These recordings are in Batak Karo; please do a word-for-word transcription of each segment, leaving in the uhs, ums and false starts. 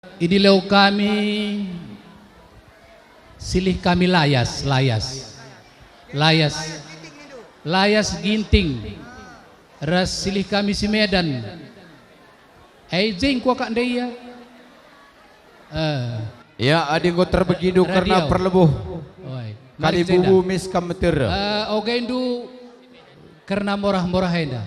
Idilo kami, silih kami Layas, Layas, Layas, Layas Ginting, ras silih kami si Medan. Eh, jeng kuakap ndai ia. Eh. Ya, adi enggo terbegindu kerna perlebuh kalibubu mis kam meter. Eh, ogendu kerna morah-morah enda.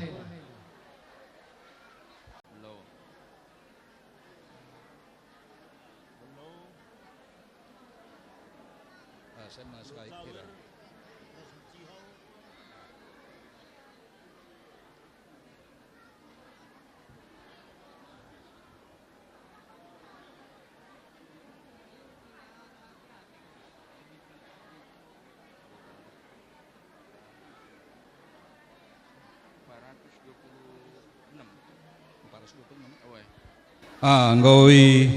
Ah, enggo i,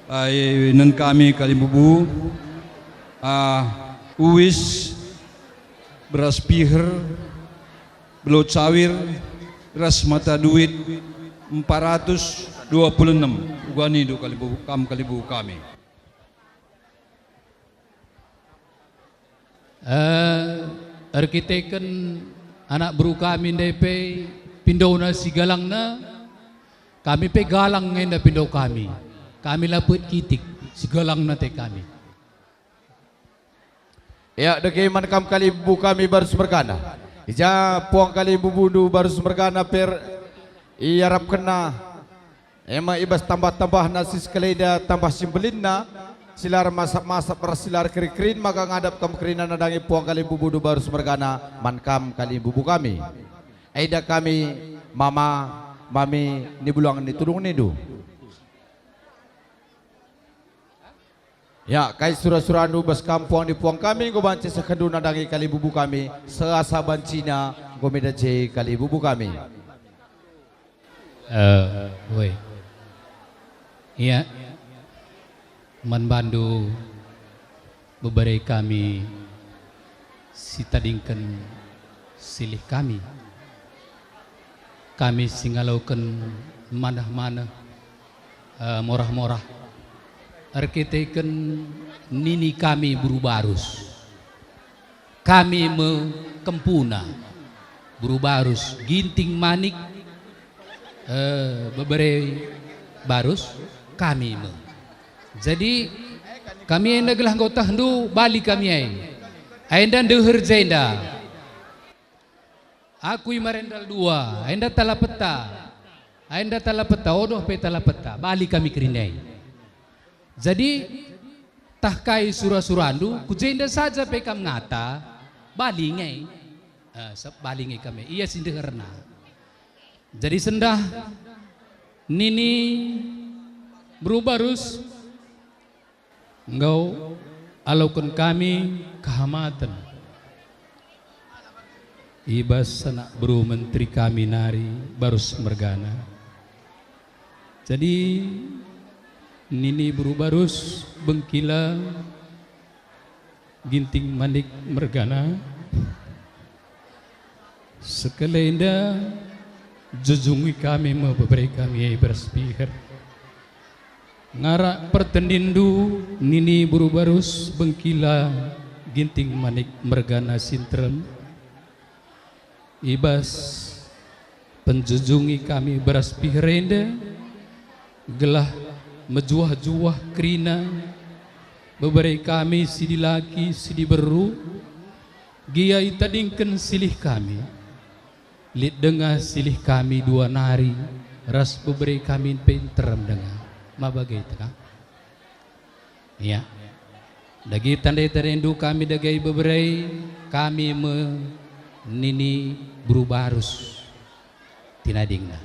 ah, inen kami kalimbubu, ah, uis, beras piher, belo cawir, ras mata duit empat ratus dua puluh enem. Uga nindu kalimbubu, kam kalimbubu kami. Eh, erkiteken anak beru kami ndai pe pindona si galangna, kami pe galang enda pindo kami. Kami la pet kitik, si galangna te kami. Ya, dage man kam kalimbubu kami Barus mergana. I ja puang kalimbubundu Barus mergana per iarapkenna, e me i bas tambah-tambahna si sekalenda tambah si mbelinna, si la ermasap-masap ras si la erkeri-kerin, maka ngadap kam kerina nandangi puang kalimbubundu Barus mergana man kam kalimbubu kami. Enda kami, mama, mami, ni bulang ni tudung nindu. Ya, kai sura-surandu bas kam puang ni puang kami enggo banci sekendu nandangi kalimbubu kami, seasa bancina enggo meda je kalimbubu kami. Eh, woi. Ia, man bandu bebere kami si tadingken silih kami. Kami si ngaloken maneh-maneh, eh, morah-morah, erkiteken nini kami beru Barus. Kami me kempuna, beru Barus, Ginting Manik, eh, bebere Barus, kami me. Jadi, kami enda gelah enggo tehndu, bali kami ai. Enda ndeher jenda. Aku i Marendal dua, enda Talapeta. Enda Talapeta, odoh pe Talapeta, bali kami kerina i. Jadi, tah kai sura-surandu, ku jenda saja pe kam ngata, bali nge. Eh, sep-, bali nge kami. Ia si ndeherna. Jadi sendah nini beru Barus, enggo aloken kami kehamaten i bas anak beru menteri kami nari Barus mergana. Jadi nini beru Barus, Bengkila, Ginting Manik mergana. Sekalenda jujungi kami me bebere kami e beras piher. Ngarak pertendinndu nini beru Barus, Bengkila, Ginting Manik mergana si nterem. I bas penjujungi kami beras piher enda, gelah mejuah-juah kerina bebere kami si dilaki, si diberu, gia itadingken silih kami. Lit denga silih kami dua nari ras bebere kami pe nterem denga. Ma bage tengah. Ya. Dage tande-tandendu kami dage bebere, kami me nini beru Barus tinadingna.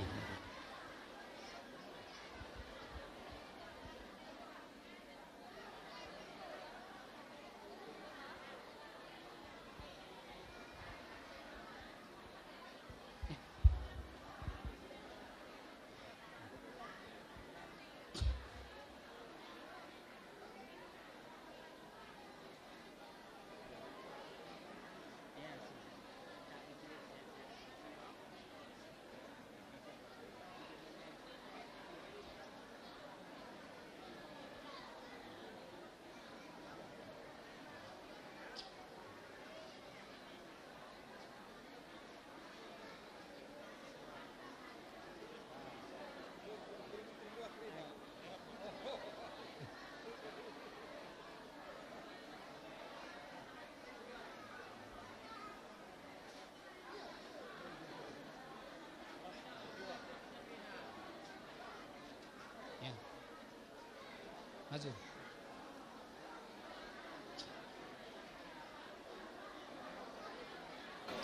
Maju.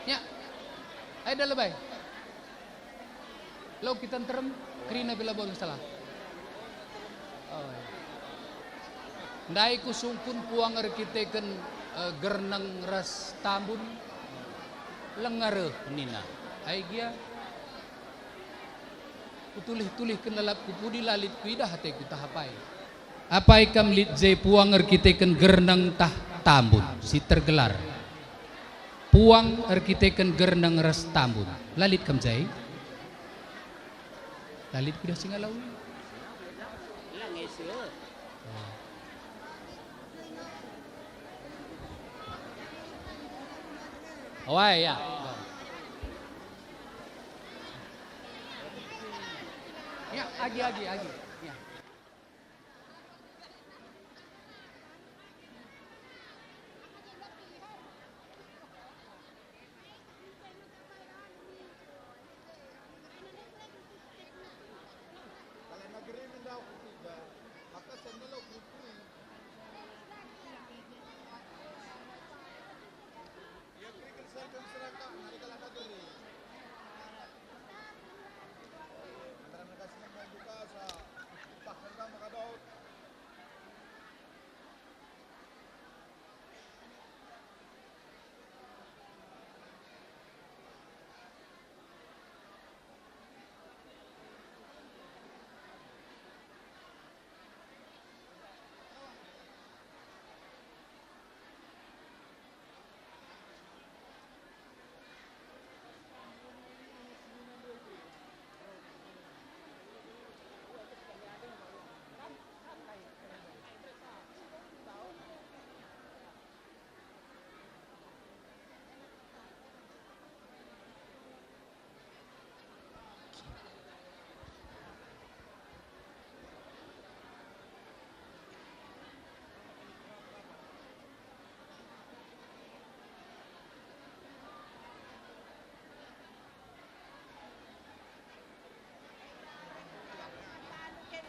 Ya. Ai, dah lebai. Lo kita nterem, kerina bila boleh salah. Oh, ya. Ndai kusungkun puang erkiteken, eh, gerneng ras tambun. Lenga reh nina. Ai gia. Kutulih-tulihken lalapku pudi la lit kuidah ateku tah apai. Apai kam lit je puang erkiteken gerneng tah tambun si tergelar? Puang erkiteken gerneng ras tambun. La lit kam je? La lit kuidah si ngalawi. Wai, ya. Ya, agi, agi, agi. Ya.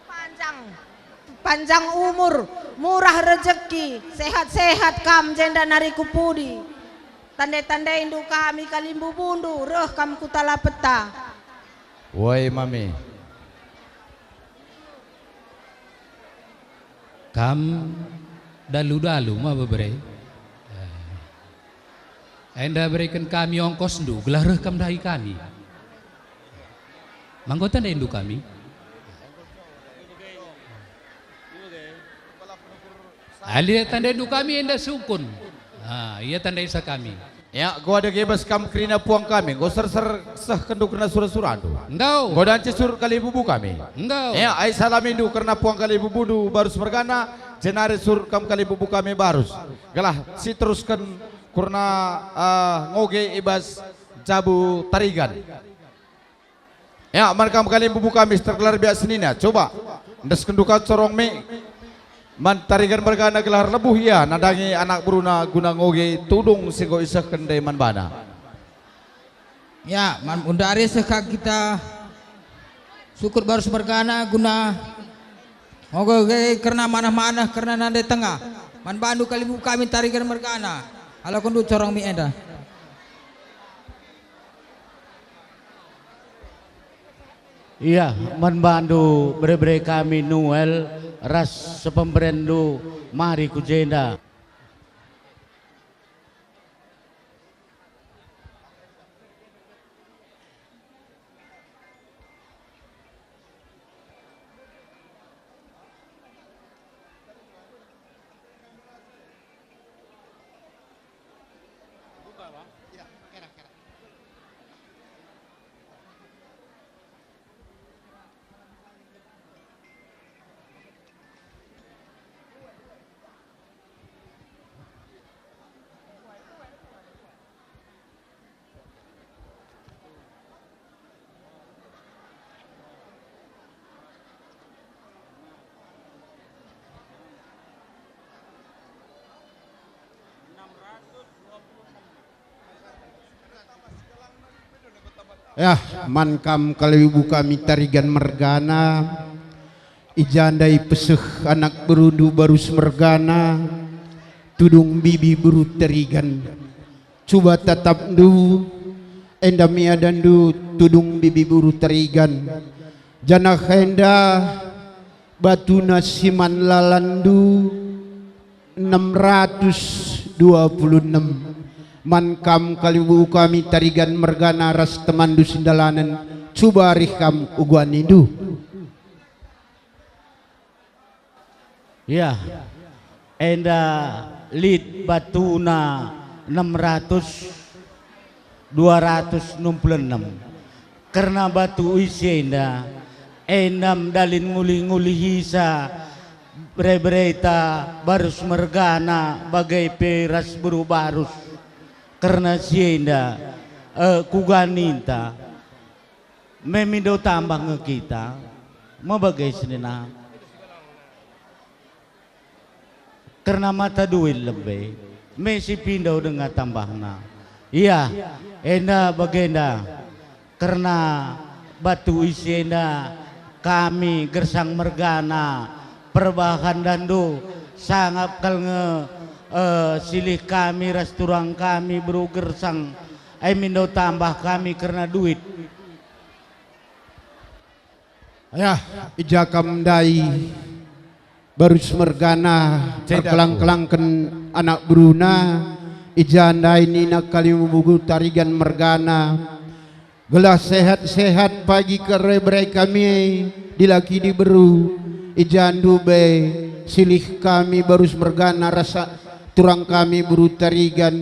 Panjang, panjang umur, murah rejeki, sehat-sehat kam jenda nari ku pudi. Tande-tandaindu kami kalimbubundu, reh kam ku Talapeta. Woi, Mami. Kam dalu-dalu ma, bebere. Eh. Enda bereken kami ongkosndu, gelah reh kam ndahi kami. Manggo tandaindu kami. Adi tandaindu kami enda sungkun. Ah, ia tandaisa kami. Ya, enggo dage bas kam kerina puang kami, enggo serser sehkenndu kerna sura-surandu. Enggo. Enggo danci surut kalimbubu kami. Enggo. Ya, ai salamindu kerna puang kalimbubundu Barus mergana, jenari surut kam kalimbubu kami Barus. Gelah siterusken kerna, eh, ngoge i bas jabu Tarigan. Ya, man kam kalimbubu kami si tergelar biak senina. Coba, endesken duka corong mik man Tarigan mergana gelah erlebuh ia nandangi anak beruna guna ngoge tudung si enggo isehken ndai man bana. Ya, man undari seh ka kita sukut Barus mergana guna ngoge kerna maneh-maneh kerna nande tengah. Man bandu kalimbubu kami Tarigan mergana. Alokenndu corong mik enda. Ia, man bandu bere-bere kami Nuel ras sepemberenndu mari ku jenda. Yah, man kam kalimbubu kami Tarigan mergana, I ja ndai peseh anak berundu Barus mergana, tudung bibi beru Terigan. Cuba tatapndu, enda me adanndu tudung bibi beru Terigan. Janah enda batuna si man lalanndu, enem ratus dua puluh enem. Man kam kalimbubu kami Tarigan mergana ras temanndu sindalanen, cuba reh kam uga nindu. Ya, enda lit batuna enem ratus, dua ratus enam puluh enem. Kerna batu isi enda, enda dalin ngulih-ngulihisa bere-bereta Barus mergana bage pe ras beru Barus. Kerna si enda, eh, kuga ninta, me mindo tambah nge kita, me bage senina. Kerna mata duit lebe, me si pindo denga tambahna. Ia, enda bagenda, kerna batu isi enda kami gersang mergana, perbahan dandu, sangap kal nge, eh, silih kami ras turang kami beru gersang, ai mindo tambah kami kerna duit. Yah, i ja kam ndai Barus mergana, erkelangkelangken anak beruna, i ja ndai nina kalimbubu Tarigan mergana, gelah sehat-sehat pagi kere bere kami, dilaki diberu, i ja ndube silih kami Barus mergana rasa turang kami beru Tarigan,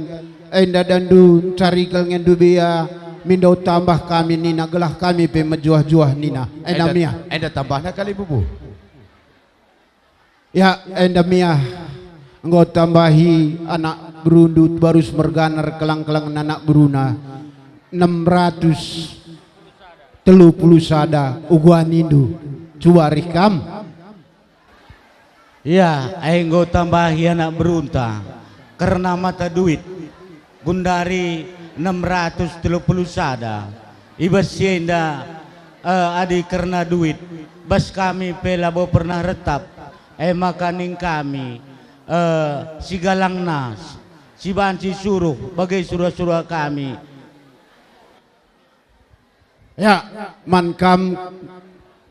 enda dandu ncari kal ngendu bia, mindo tambah kami nina gelah kami pe mejuah-juah nina. Enda, enda mia. Enda tambahna kalimbubu. Ya, enda mia. Enggo tambahi anak berundu Barus mergana erkelang-kelang anak beruna enem ratus telu puluh sada uga nindu. Cuba reh kam. Ia, enggo tambahi anak berunta, kerna mata duit, gundari enem ratus telu puluh sada. I bas si enda, eh, adi kerna duit, bas kami pe labo pernah retap, e maka ning kami, eh, sigalangna, si banci suruh bage sura-sura kami. Ya, man kam,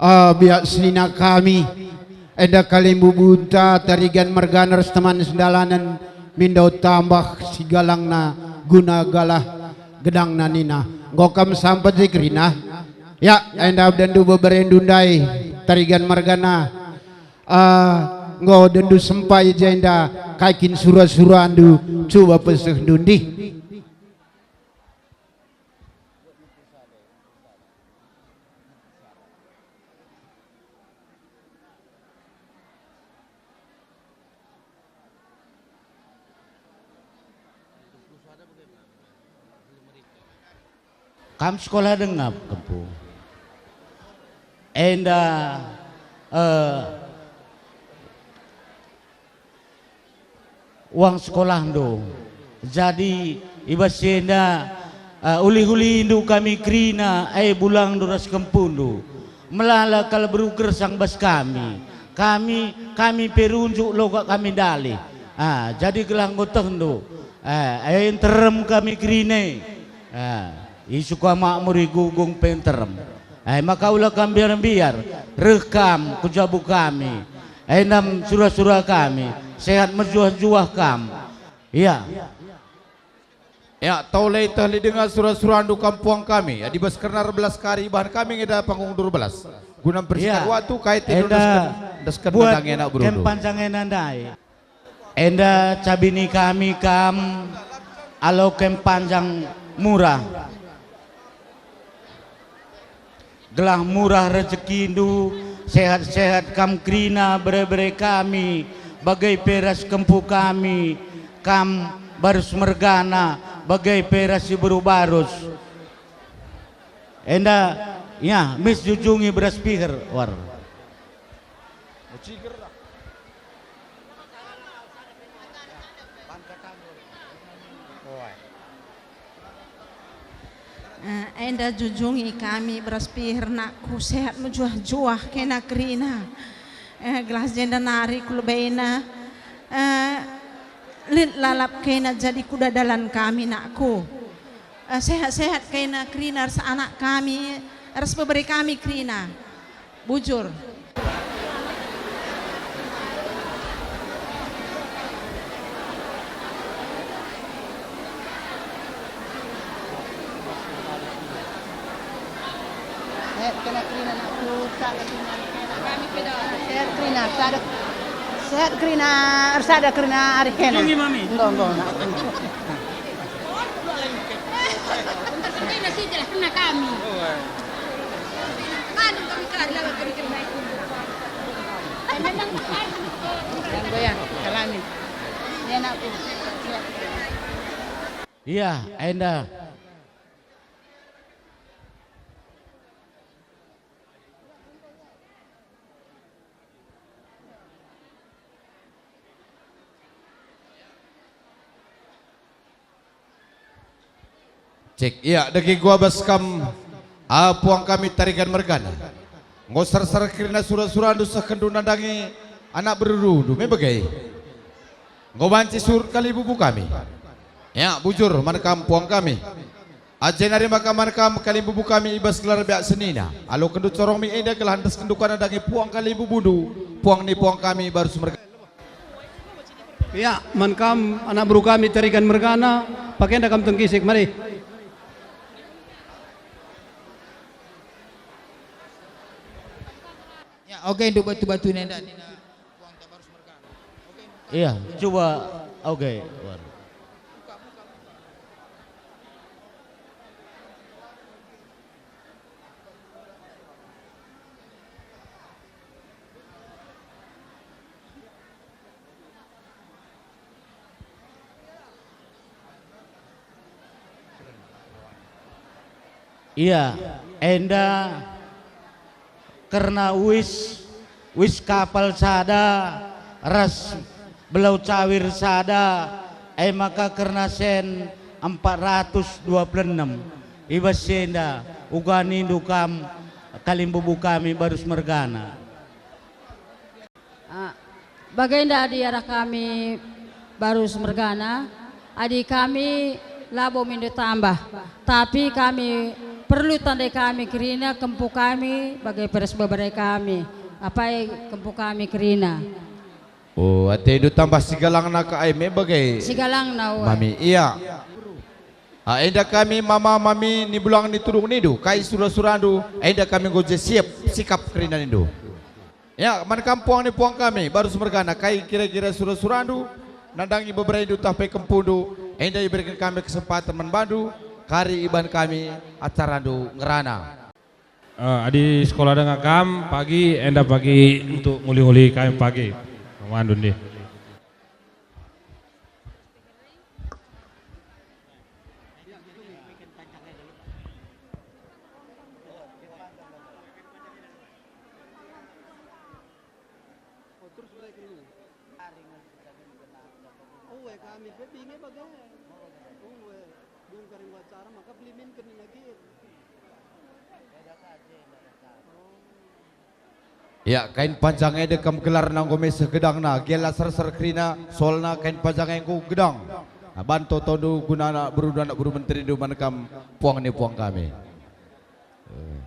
eh, biak senina kami, enda kalimbubunta Tarigan mergana ras teman sendalanen mindo tambah sigalangna guna galah gedangna nina. Enggo kam sampet je kerina? Ya, enda dandu beberendu ndai, Tarigan mergana, eh, enggo dendu sempai je enda kai kin sura-surandu, cuba pesehndu ndih. Kam sekolah denga kempu. Enda, eh, uang sekolahndu. Jadi, i bas si enda, eh, ulih-ulihndu kami kerina, eh, bulangndu ras kempundu. Melala kal beru gersang bas kami. Kami, kami pe runjuk loga kami ndalih. Ah, jadi gelah enggo tehndu, eh, eh, nterem kami kerina. Ah, isuka makmur i gugung pe nterem. Eh, maka ula kam mbiar-mbiar, reh kam ku jabu kami. Enam sura-sura kami, sehat mejuah-juah kam. Ia. Ya, tole teh lit denga sura-surandu kam puang kami, adi bas kerna erbelas kari ibahan kami ngeda panggung dua belas. Guna mpersingkat waktu, kai te enda ndesken, ndesken buat nandangi anak berundu. Kem panjang enda ndai. Enda cabini kami kam alo kem panjang murah. Gelah murah rejekindu, sehat-sehat kam kerina bere-bere kami, bage pe ras kempu kami, kam Barus mergana, bage pe ras si beru Barus. Enda, ya, mis jujungi beras piher, war. Eh, enda jujungi kami beras piher, nakku, sehat mejuah-juah kena kerina. Eh, gelah jenda nari ku lebaina, eh, lit lalap kena jadi kuda dalan kami, nakku. Eh, sehat-sehat kena kerina ras anak kami, ras bebere kami kerina. Bujur. Sehat kena kerina, nakku, sada kerina. Sehat kerina, sada, sehat kerina, sada kerina ari kena. Nggih, Mami. Enggo, enggo, nakku. Bentar, bentar, si jelas kena kami. Anu kami kari, lawan kami kena. Memang goyang, kalami. Ya, nakku. Sehat. Iya, enda. Cek, iya, dage gua bas kam, ah, puang kami Tarigan mergana. Enggo sar-sar kerina sura-surandu seh kenndu nandangi anak berurundu, me bage. Enggo banci surut kalimbubu kami. Ya, bujur man kam puang kami. Ajenari maka man kam kalimbubu kami i bas gelar biak senina. Alokenndu corongmi enda gelah endeskenndu ka nandangi puang kalimbubundu, puang ni puang kami Barus mergana. Ya, man kam anak beru kami Tarigan mergana, pakenda kam tengkisik, mari. Ya, oke, nduk batu-batu nenda nina. Iya, coba, oke. Iya, enda kerna uis, uis kapal sada ras belau cawir sada, e maka kerna sen empat ratus dua puluh enem. I bas si enda uga nindu kam kalimbubu kami Barus mergana. Ah, bagenda adi arah kami Barus mergana, adi kami labo mindo tambah, tapi kami perlu tandai kami kerina kempu kami bage peres bebere kami, apai kempu kami kerina. Oh, atendu tambah sigalangna ka ai me bage. Sigalangna, uwe. Mami, iya. Ah, enda kami mama mami ni bulang ni turung nindu, kai sura-surandu, enda kami enggo je siap sikap kerina nindu. Ya, man kam puang ni puang kami, Barus mergana, kai kira-kira sura-surandu, nandangi beberendu tah pe kempundu, enda ibereken kami kesempaten man bandu, kari iban kami acarandu ngerana. Eh, adi sekolah denga kam pagi, enda pagi untuk nguli-nguli kami pagi. Mandu ndih. Oh, terus mereka ini. Uwe, kami pe binge bage. Uwe, dung karing wacara maka belimin kena lagi. Ya, kain panjang enda kam gelarna enggo meseh gedangna, gia la serser kerina, soalna kain panjang e enggo gedang. Nah, bantu tondu guna anak beru, anak beru menterindu man kam puang ni puang kami. Eh.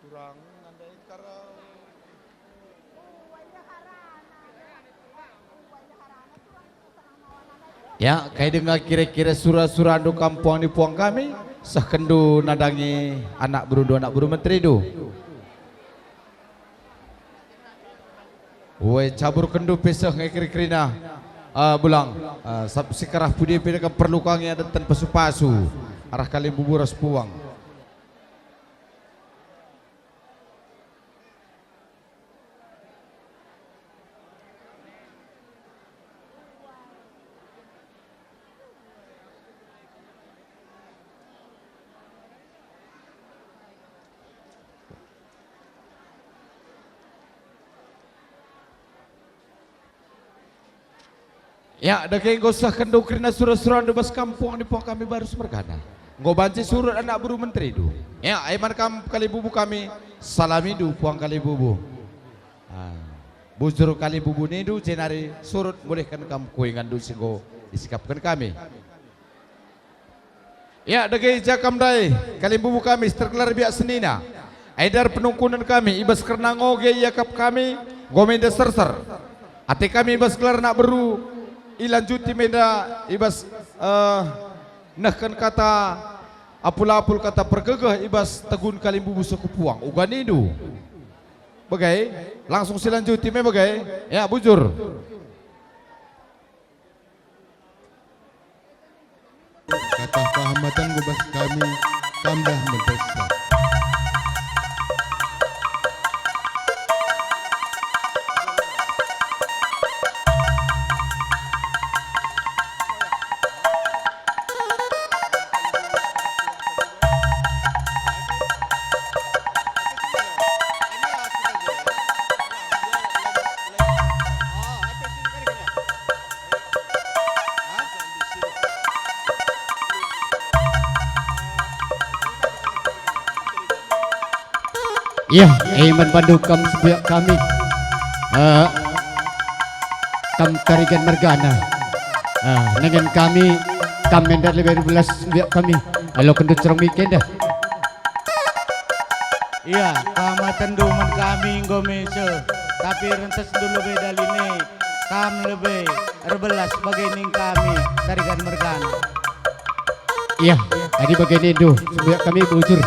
Turang nandai karo. Ya, kai denga kira-kira sura-surandu kam puang ni puang kami, sehkenndu nandangi anak berundu, anak beru menterindu. Ue, caburkenndu pe seh nge keri-kerina, ah, Bulang. Ah, sab sikerah pudi pe kam perlu ka nge adat tan pasu-pasu arah kalimbubu ras puang. Ya, dage enggo sehkenndu kerina sura-surandu bas kam puang ni puang kami Barus mergana. Enggo banci surut anak beru menterindu. Ya, e man kam kalimbubu kami, salamindu puang kalimbubu. Ah, bujur kalimbubu nindu, jenari surut mulihken kam ku inganndu si enggo isikapken kami. Ya, dage i ja kam ndai, kalimbubu kami si tergelar biak senina. Enda erpenungkunen kami, i bas kerna ngoge iakap kami, enggo me enda serser. Ate kami i bas gelar anak beru, ilanjuti me enda i bas, eh, nehken kata apul-apul, kata pergegeh i bas tegun kalimbubu seh ku puang. Uga nindu. Bage, langsung silanjuti me bage. Ya, bujur. Katah pahamaten ku bas kami, kam dah mendesah. Iya, e man bandu kam sembuyak kami. Eh, kam Tarigan mergana. Eh, nengen kami, kam enda lebe erbelas sembuyak kami. Alo kendu cerong mike enda. Iya, pahamatenndu man kami enggo me seh, tapi rentesndu lebe daline, kam lebe erbelas bage ning kami, Tarigan mergana. Iya, adi bage nindu, sembuyak kami bujur.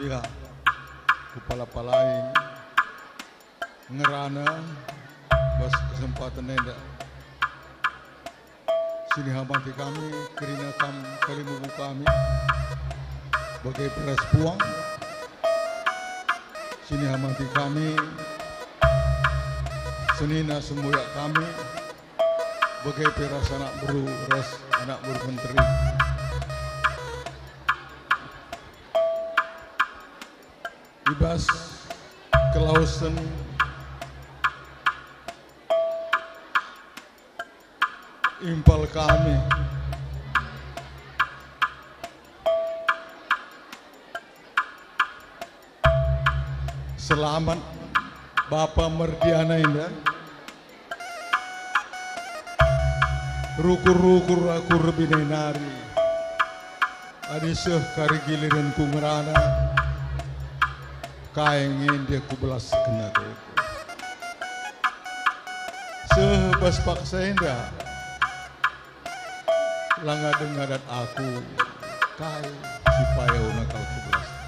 Iya, kupala-palai ngerana bas kesempaten enda. Sinihamati kami, kerina kam kalimbubu kami, bage pe ras puang. Sinihamati kami, senina sembuyak kami, bage pe ras anak beru ras anak beru menteri. I bas kelawesen impal kami. Selamat Bapa merdiana enda. Rukur-rukur aku erbinai nari. Adi seh kari gilirenku ngerana, kai nge ndia kubelasken ateku. Seh bas paksa enda, langa denga dat aku, kai si payona kal kubelasken.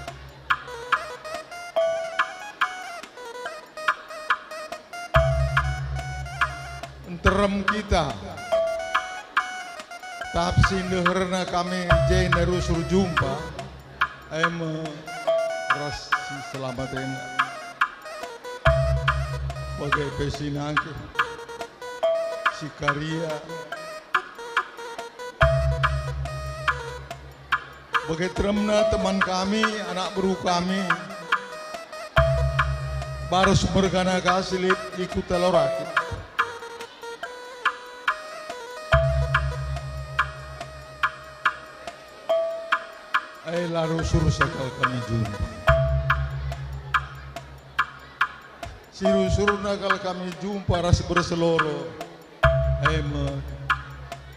Nterem kita, tapi si ndeherna kami jenda rusur jumpa, e me ras si selamat enda. Bage pe si nangkih, si karia, bage teremna teman kami, anak beru kami, Barus mergana ka si lit i Kuta Lauraki. E la rusur sakal kami jumpa. Si rusurna kal kami jumpa ras berseloro, e me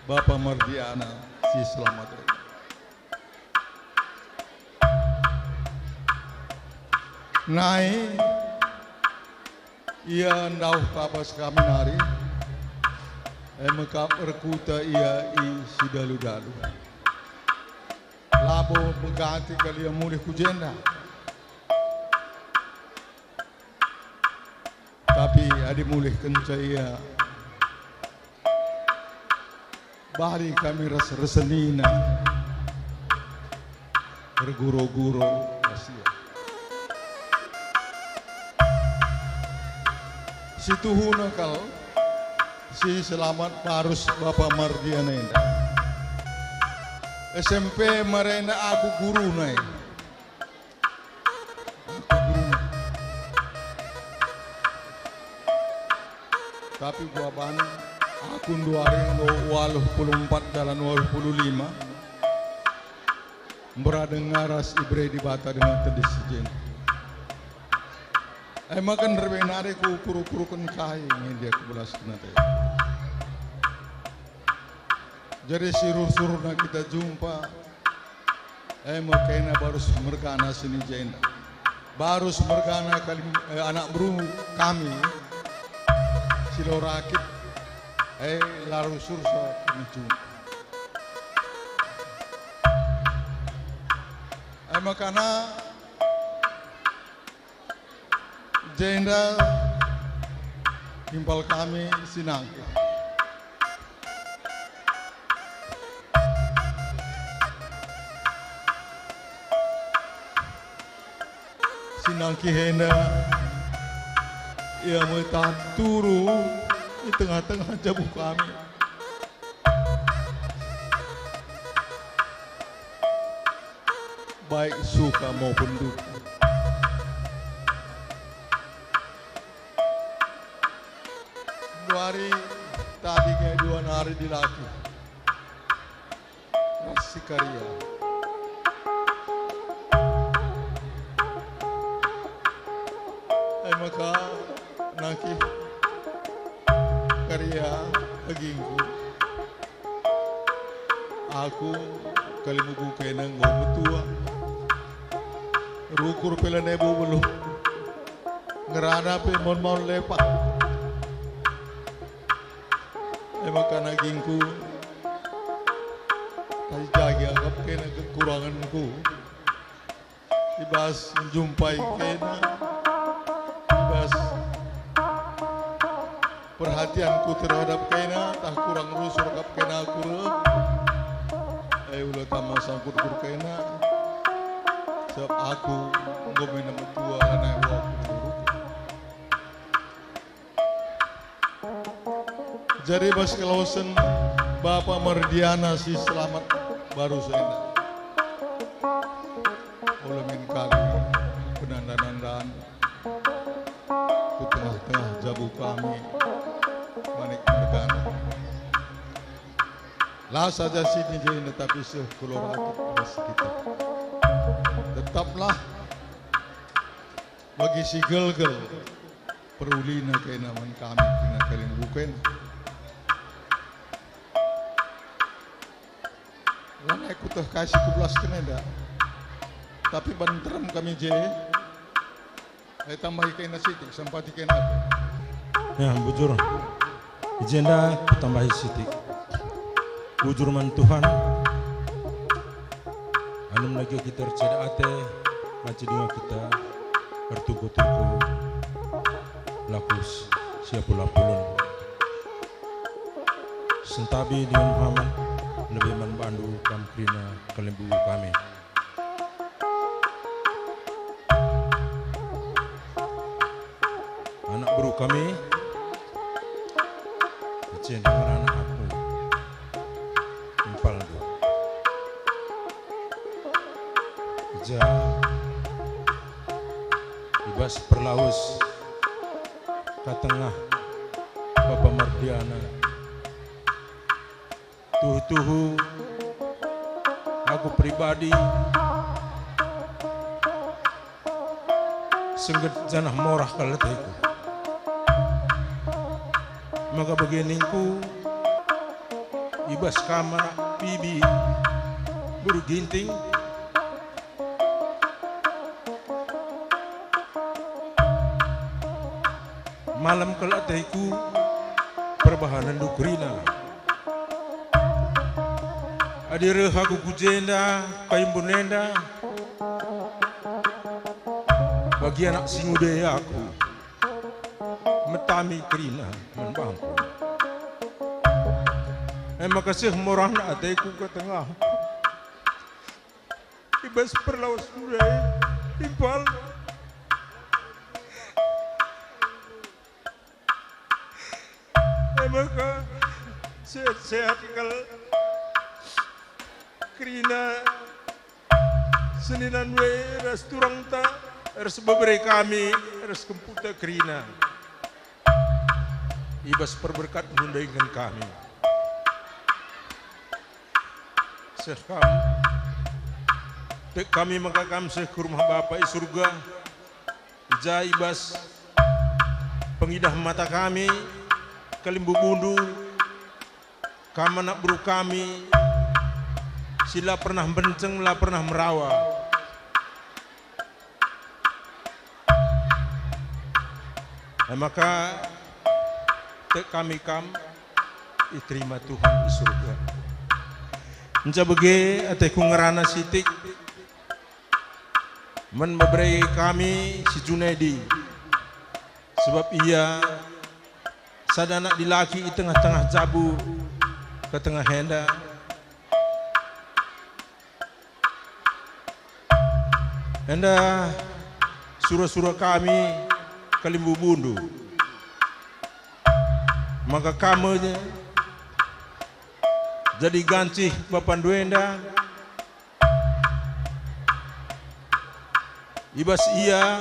Bapa merdiana si selamat e. Nai ia ndauh ka bas kami nari, e me kap erkuta ia i sidalu-dalu. Labo pegati kal ia mulih ku jenda. Adi mulihkenca ia, bali kami ras resenina erguro-guro ras ia. Situhuna kal si selamat barus Bapa Mardiana enda. S M P Marenda aku guruna e. Aku guruna. Tapi kuaban aku nduari enggo waluh puluh empat jalan waluh puluh lima. Mbera denga ras ibere Dibata denga tedis si jenda. E maka nderbeng nari kuukur-ukuruken kai nge dia kubelasken ate. Jadi si rusur-rusurna kita jumpa, e me kena barus mergana sini jenda. Barus mergana kalim-, eh, anak beru kami si lau rakit, e la rusur sa kami jumpa. E makana jenda timpal kami si nangkih. Si nangkih enda, ia me tah turu i tengah-tengah jabu kami. Baik suka maupun duka. Dua hari tadi nge dua nari dilaki ras si Karia. E maka nangkih Karia agingku. Aku kalimbubu kena enggo metua. Rukur pe lanai bubelu. Ngerana pe maun-maun lepah. E maka nagingku, tah jagi akap kena kekurangenku. I bas njumpai kena, i bas perhatianku terhadap kena, tah kurang rusur kap kena aku reh. E, ula tama sangkut kur kena, sebab aku enggo mena metua lanai wau ku. Jadi bas kalosen Bapa Mardiana si selamat barus enda. Ula min kali penanda-nandan ku tengah-tengah jabu kami, manik mergana. La saja sini je enda tapi seh ku lau rakit ras kita. Tetaplah bagi si gelgel perulina kena man kami kena kalimbubu kena. Lanai kuteh kai si kubelasken enda. Tapi ban nterem kami je, ai tambahi kena sitik, sempati kena aku. Ya, bujur. I jenda kutambahi sitik. Bujur man Tuhan. Anumen lagi kita erceda ate, banci denga kita ertungko-tungko laku s-, siapul-apulen. Sentabi dingen mehamat lebe man bandu kam kerina kalimbubu kami. Anak beru kami, kecil dengar anak aku, impalndu. Ja, i bas perlawes ka tengah Bapa Mardiana. Tuhu-tuhu, aku pribadi sengget janah morah kal ateku. Maka bage ningku, i bas kam anak bibi, beru Ginting, malem kal ateku perbahanenndu kerina. Adi reh aku ku jenda, kai mbun enda, bagi anak si nguda aku. Met tami kerina man bangku. E maka seh morahna ateku ka tengah. I bas perlawes ndai, impal. E maka sehat-sehat kal kerina senina ndai ras turangta, ras bebere kami, ras kemputa kerina. I bas perberkat ndai kin kami. Seh kam. Tek kami maka kam seh ku rumah Bapa i Surga. I ja i bas pengidah mata kami, kalimbubundu, kam anak beru kami, si la pernah mbenceng, la pernah merawa. E maka, tek kami kam iterima Tuhan i Surga. Nca bage ateku ngerana sitik man bebere kami si Junedi, sebab ia sada anak dilaki i tengah-tengah jabu ka tengah enda. Enda sura-sura kami kalimbubundu, maka kam me jadi gancih bapandu enda, i bas ia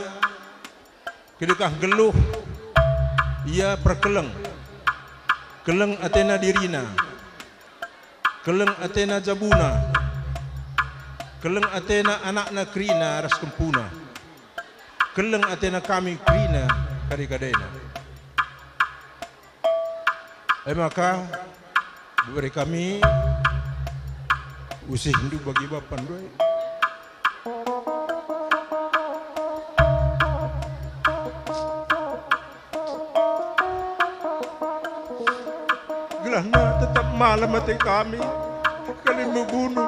kedekah nggeluh ia perkeleng, keleng atena dirina, keleng atena jabuna, keleng atena anakna kerina ras kempuna, keleng atena kami kerina kade-kadena. E maka, bebere kami, usihndu bagi bapandu e. Gelahna tetap malem ate kami, kalimbubundu.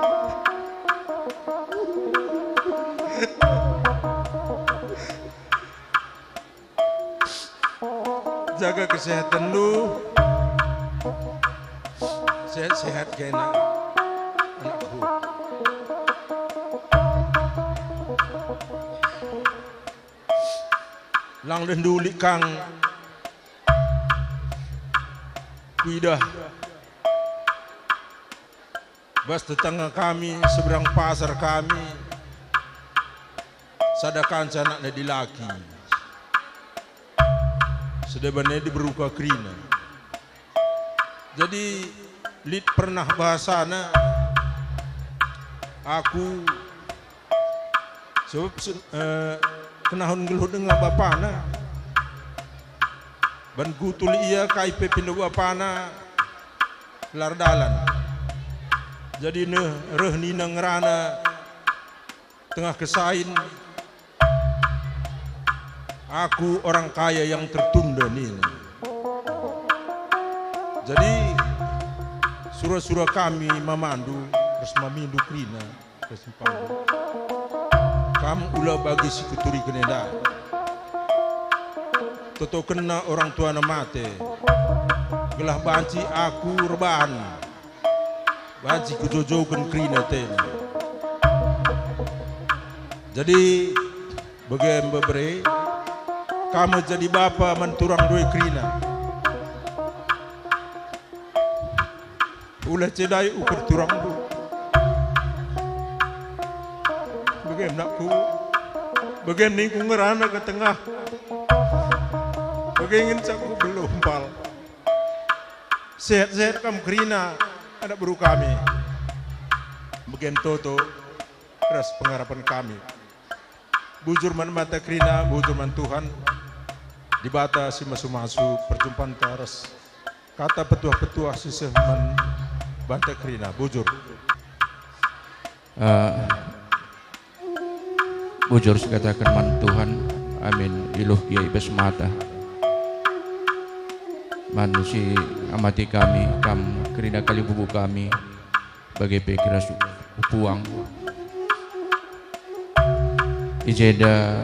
Jaga kesehatenndu. Sehat-sehat kena, anakku. Lang deh nduli kang kuidah. Bas tetangga kami, seberang pasar kami, sada kanca anakna dilaki. Sedeban e diberu ka kerina. Jadi, lit pernah bahasana, aku Sebab sen-, eh, kenahun nggeluh denga bapana. Ban gutul ia kai pe pindo bapana lar dalan. Jadi neh reh nina ngerana tengah kesain, "Aku orang kaya yang tertunda," nina. Jadi sura-sura kami mamandu ras mamindu kerina. Kesimpangku. Kam ula bagi si kuturiken enda. Totokenna orang tuana mate, gelah banci aku erbahan, banci kujojoken kerina atena. Jadi, bage me bebere, kam me jadi bapa man turang ndai kerina. Ula cedai ukur turangndu. Bage me nakku, bage me ningku ngerana ke tengah. Bage ngenca ku beluh empal. Sehat-sehat kam kerina, anak beru kami. Bage me toto ras pengarapen kami. Bujur man banta kerina, bujur man Tuhan, Dibata si masu-masu perjumpanta ras kata petuah-petuah si seh man banta kerina. Bujur. Eh, bujur sikataken man Tuhan, amin, iluh gia i bas mata. Man si amati kami, kam kerina kalimbubu kami, bage pe kira su-, upuang. I jenda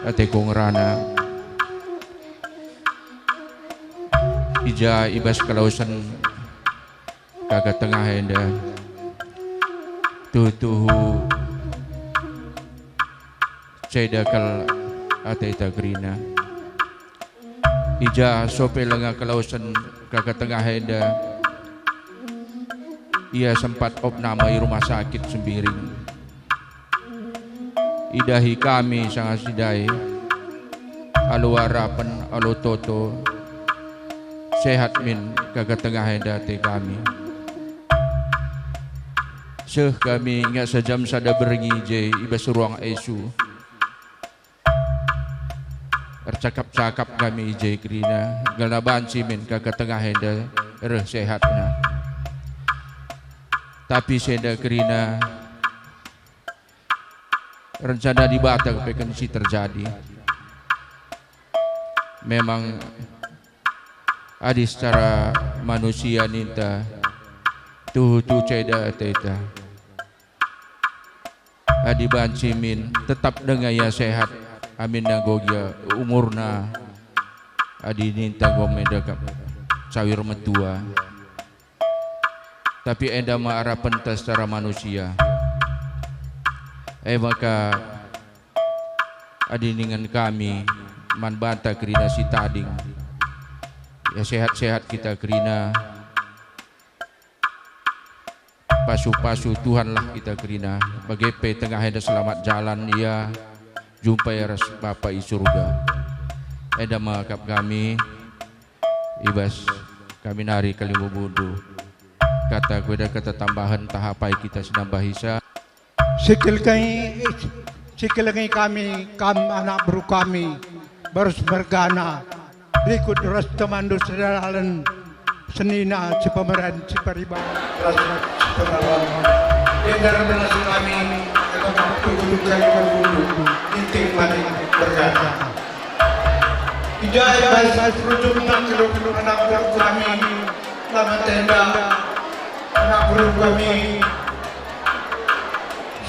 ateku ngerana I ja i bas kelawesen kaka tengah enda, tuhu-tuhu ceda kal ateta kerina. I ja sope lenga kelawesen kaka tengah enda, ia sempat opname i rumah sakit Sembiring. Idahi kami sanga si ndai, alu arapen, alu toto, sehat min kaka tengah enda ate kami. Seh kami ingat sejam sada berngi je i bas ruang I C U. Ercakap-cakap kami i je kerina, gelah banci min kaka tengah enda reh sehatna. Tapi si enda kerina, rencana Dibata kepeken si terjadi. Memang adi secara manusia ninta, tuhu-tuhu ceda ateta. Adi banci min tetap denga ia sehat, amin enggo gia umurna, adi ninta enggo me dekap cawir metua. Tapi enda me arapenta secara manusia. E maka adi ningen kami man banta kerina si tading, ya sehat-sehat kita kerina. Pasu-pasu Tuhanlah kita kerina, bage pe tengah enda selamat jalan ia jumpai ras Bapa i surga. Enda me akap kami, i bas kami nari kalimbubundu. Kata kuda kata tambahen tahapai kita senambahisa. Sikelkengi, sikelkengi kami, kam anak beru kami, barus mergana, rikut ras temanndu sedalanen senina, sipemeren, sipariban, ras siperawan. Enda ras kami, enda kami tugu-tugu kami berbundu, ninting mari mergana. Ijai bas rujung tak keluk anak beru kami, lama tenda, anak beru kami.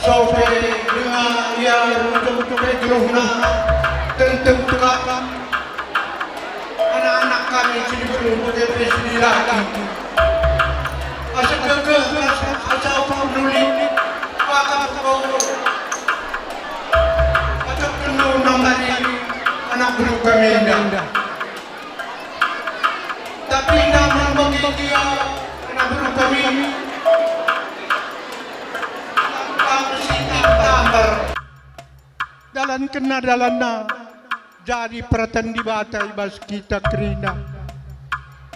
Sope denga ia rujung-rujung geluhna, tentu kap anak-anak kami si diberu bage pe si dilaki. Asa gegeh, asa, asa ukur nuli, pakap kau. Asa penuh nambani anak beru kami enda. Tapi namun bagi dia, kena beru kami. Tambar. Dalankenna dalanna, jadi peraten Dibata i bas kita kerina.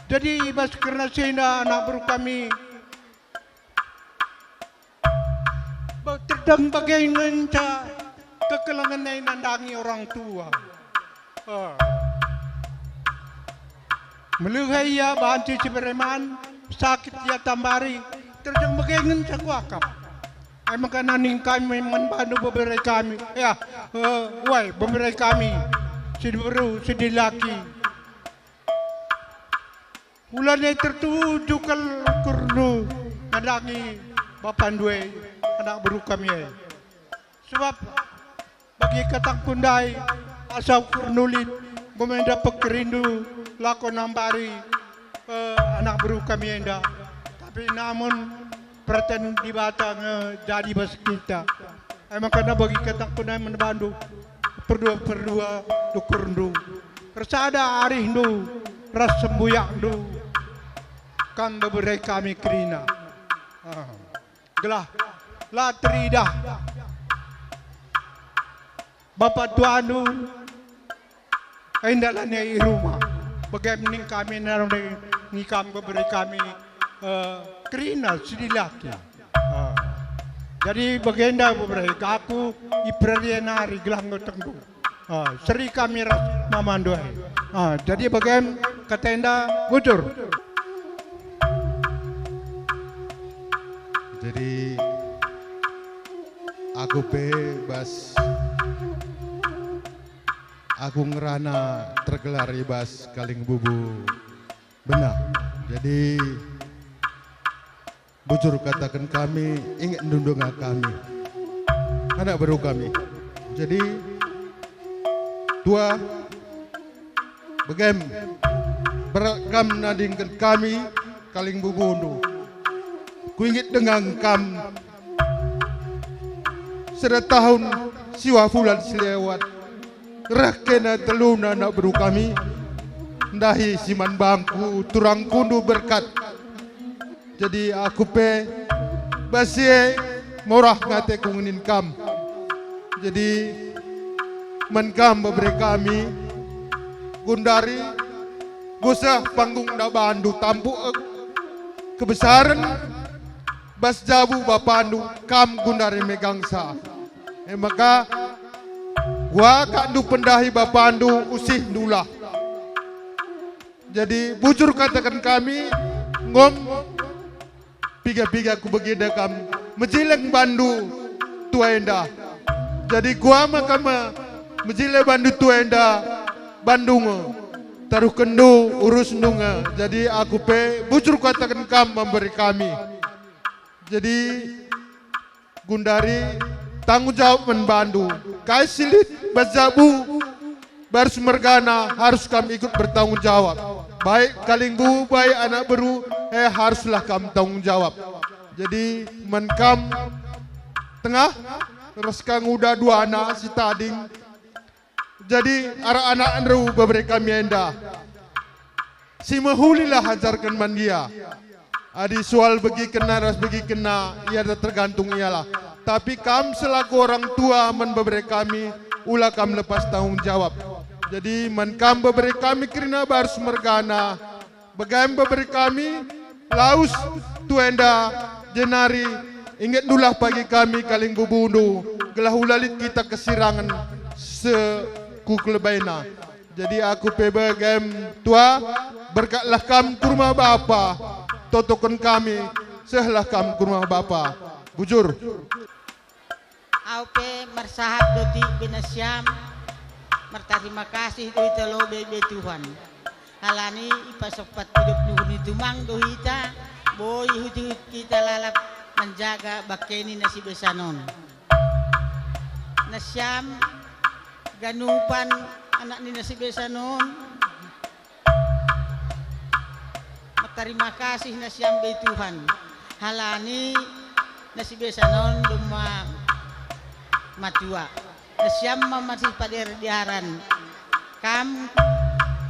Jadi i bas kerna si enda anak beru kami, Ba-, tedang bage ngenca kekelengen e nandangi orang tua. Ah. Melihe ia banci si bereman, sakit ia tambari, tedang bage ngenca kuakap. E maka naning kami man bandu bebere kami, ya, eh, wai, bebere kami, si beru, si dilaki. Ulana tertuju kal ukurndu nandangi bapandu e, anak beru kami e. Sebab bagi katangku ndai, asa ukurndu lit, enggo me enda pekerindu lako nambari, eh, anak beru kami enda. Tapi namun peraten Dibata nge jadi bas kita. E maka bagi katangku ndai man bandu, perdua-perdua dukurndu, ersada arihndu ras sembuyakndu, kam bebere kami kerina. Ah. Gelah la teridah bapa tuandu, enda la nia i rumah. Bage ning kami nandangi kam bebere kami, eh, kerina si dilaki. Ah. Jadi bagenda bebere aku i Praria nari gelah enggo tengku. Ah, seri kami ras mamandu e. Ah, jadi bage kata enda bujur. Jadi aku pe bas aku ngerana tergelar i bas Kaling Bubu. Benar. Jadi, bujur kataken kami, inget ndundunga kami. Anak beru kami. Jadi, tua, begem. Berkat kam nadingken kami kalimbubu. Kuinget denga kam sada tahun siwah bulan si lewat, reh kena teluna anak beru kami, ndahi si man bangku turangkundu Berkat. Jadi aku pe bas si e murah ate ku ngenin kam. Jadi man kam bebere kami, gundari gusah panggung enda bandu tampuk, eh, kebesaren bas jabu bapandu, kam gundari megangsa. E maka kuakapndu pendahi bapandu, usihndulah. Jadi bujur kataken kami, nggom piga-piga kubegi enda kam mejile bandu tua enda. Jadi kuakap me mejile bandu tua enda, bandu nge taruhkenndu urusndu nge. Jadi aku pe bujur kataken kam memberi kami. Jadi gundari tanggung jawab man bandu. Kai si lit bas jabu, barus mergana harus kam ikut bertanggung jawab. Baik kalimbubu, baik anak beru, eh, haruslah kam tanggung jawab. Jadi man kam tengah, ras ka nguda duana si tading. Jadi arah anak ndu bebere kami enda, si mehulilah ajarken man ia. Adi soal begikenna ras begikenna, ia tergantung ialah. Tapi kam selaku orang tua man bebere kami, ula kam lepas tanggung jawab. Jadi man kam bebere kami kerina barus mergana, bage me bebere kami, lawes tua enda, jenari ingetndulah pagi kami kalimbubundu, gelah ula lit kita kesirangen sekukulebaina. Jadi aku pe bage me tua, berkatlah kam ku rumah bapa, totoken kami, sehlah kam ku rumah bapa. Bujur. Au pe mersahap dotik be nasiam, mertarima kasih do ita lebe be Tuhan. Halani ipasompat idop ni tumang do hita, boi ihut-ihut kita lalap menjaga bangkeni nasi besan on. Nasiam ganupan anak ni nasi besan on. Terima kasih nasiam be Tuhan. Halani nasi besan on doma matua. Nasiam ma masih pader diaran. Kam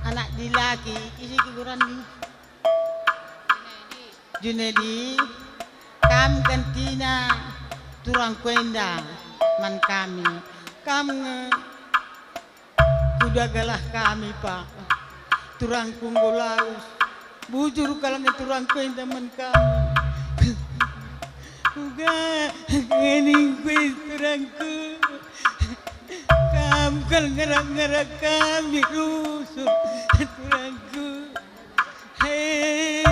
anak dilaki, ise kuburan ni? Junedi, kam gantina turangku enda man kami. Kam nge Kuda galah kami, Pak. Turangku enggo lawes. Bujur kal nge turangku enda man kami. Uga, ngeningku turangku. Kam kal ngerak-ngerak kami rusur, turangku. Hei,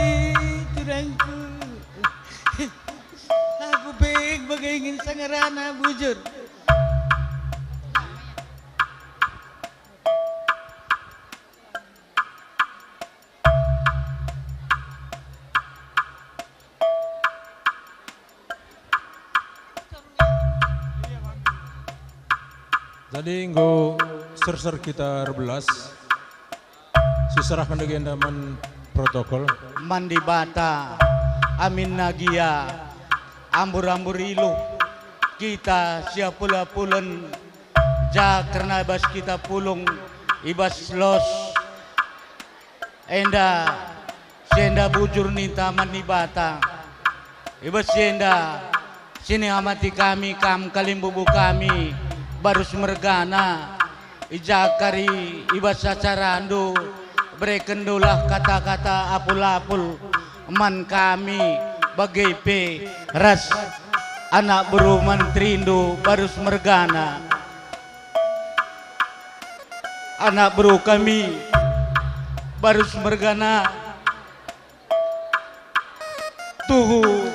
turangku. Aku pe bage ngenca ngerana, bujur. Jadi enggo serser kita erbelas. Siserahken dage enda man protokol. Man Dibata, aminna gia, ambur-ambur iluh kita siapul-apulen, ja kerna bas kita pulung i bas los enda, si enda bujur ninta man Dibata. I bas si enda, siniamati kami kam kalimbubu kami, barus mergana, i ja kari i bas acarandu, berekendulah kata-kata apul-apul man kami, bage pe ras anak beru menterindu barus mergana. Anak beru kami barus mergana. Tuhu,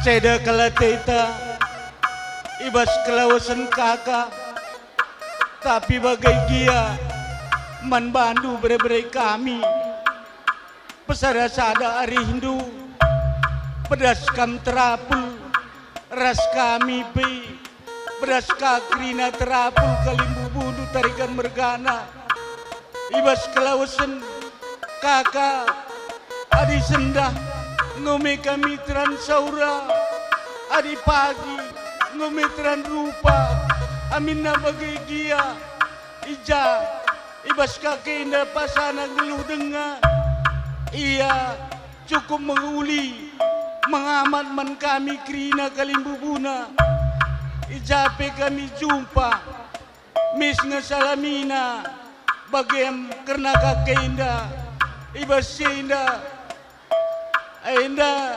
ceda kal ateta i bas kelawesen kaka, tapi bage gia man bandu bere-bere kami. Pesada-sada arihndu, pedas kam terapul ras kami pe, pedas ka kerina terapul kalimbubundu tarigan mergana i bas kelawesen. Kaka, adi sendah, enggo me kami teran saura, adi pagi, enggo me teran rupa, aminna bage gia, i ja, i bas kaka enda pasana nggeluh denga, ia cukup menguli, mengamat man kami kerina kalimbubuna, i ja pe kami jumpa. Mis nge salamina bagem kerna kaka enda, i bas si enda, enda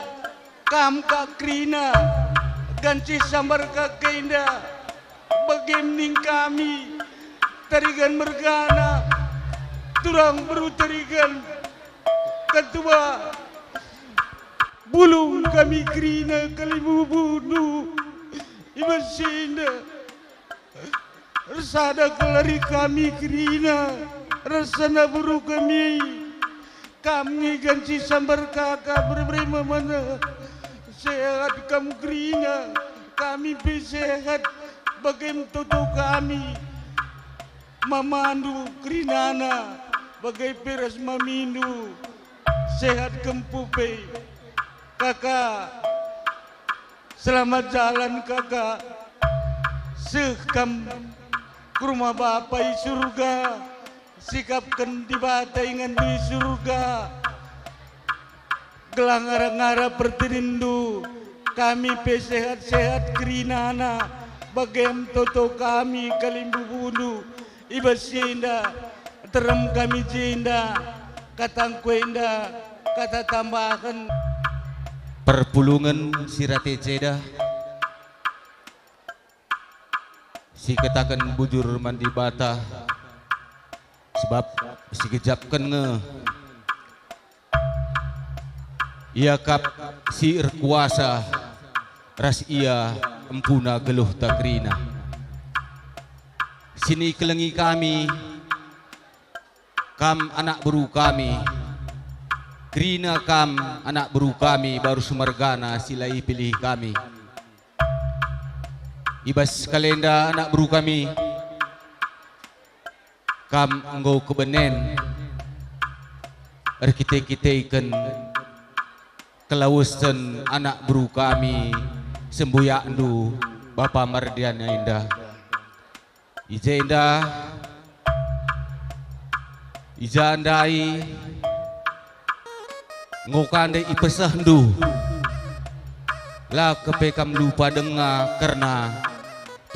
kam kak kerina, ganci sambar kaka enda, bagem ning kami, Tarigan mergana, turang beru Tarigan, ketua bulung kami kerina kalimbubundu, i bas si enda. Ersada kal ari kami kerina, ras anak beru kami. Kam nge ganci sambar kaka bere-bere mamana. Sehat kam kerina, kami pe sehat, bagem toto kami. Mamandu kerinana, bage pe ras mamindu. Sehat kempu pe, kaka. Selamat jalan, kaka. Seh kam ku rumah Bapa i surga, sikapken Dibata ingenndu i surga. Gelah ngara-ngara pertininndu, kami pe sehat-sehat kerinana, bagem toto kami kalimbubundu. I bas si enda, terem kami jenda, katangku enda, kata tambahen. Perpulungen si rate ceda, sikataken bujur man Dibata, sebab sigejapken nge. Ia kap si erkuasa, ras Ia empuna geluhta kerina. Si nikelengi kami, kam anak beru kami, kerina kam anak beru kami, barus mergana si la ipilih kami. I bas kalenda anak beru kami, kam enggo kebenen erkite-kiteken kelawesen anak beru kami, sembuyakndu, Bapa Mardian enda. I jenda, i ja ndai, enggo ka ndai ipesehndu. La kepe kam lupa denga kerna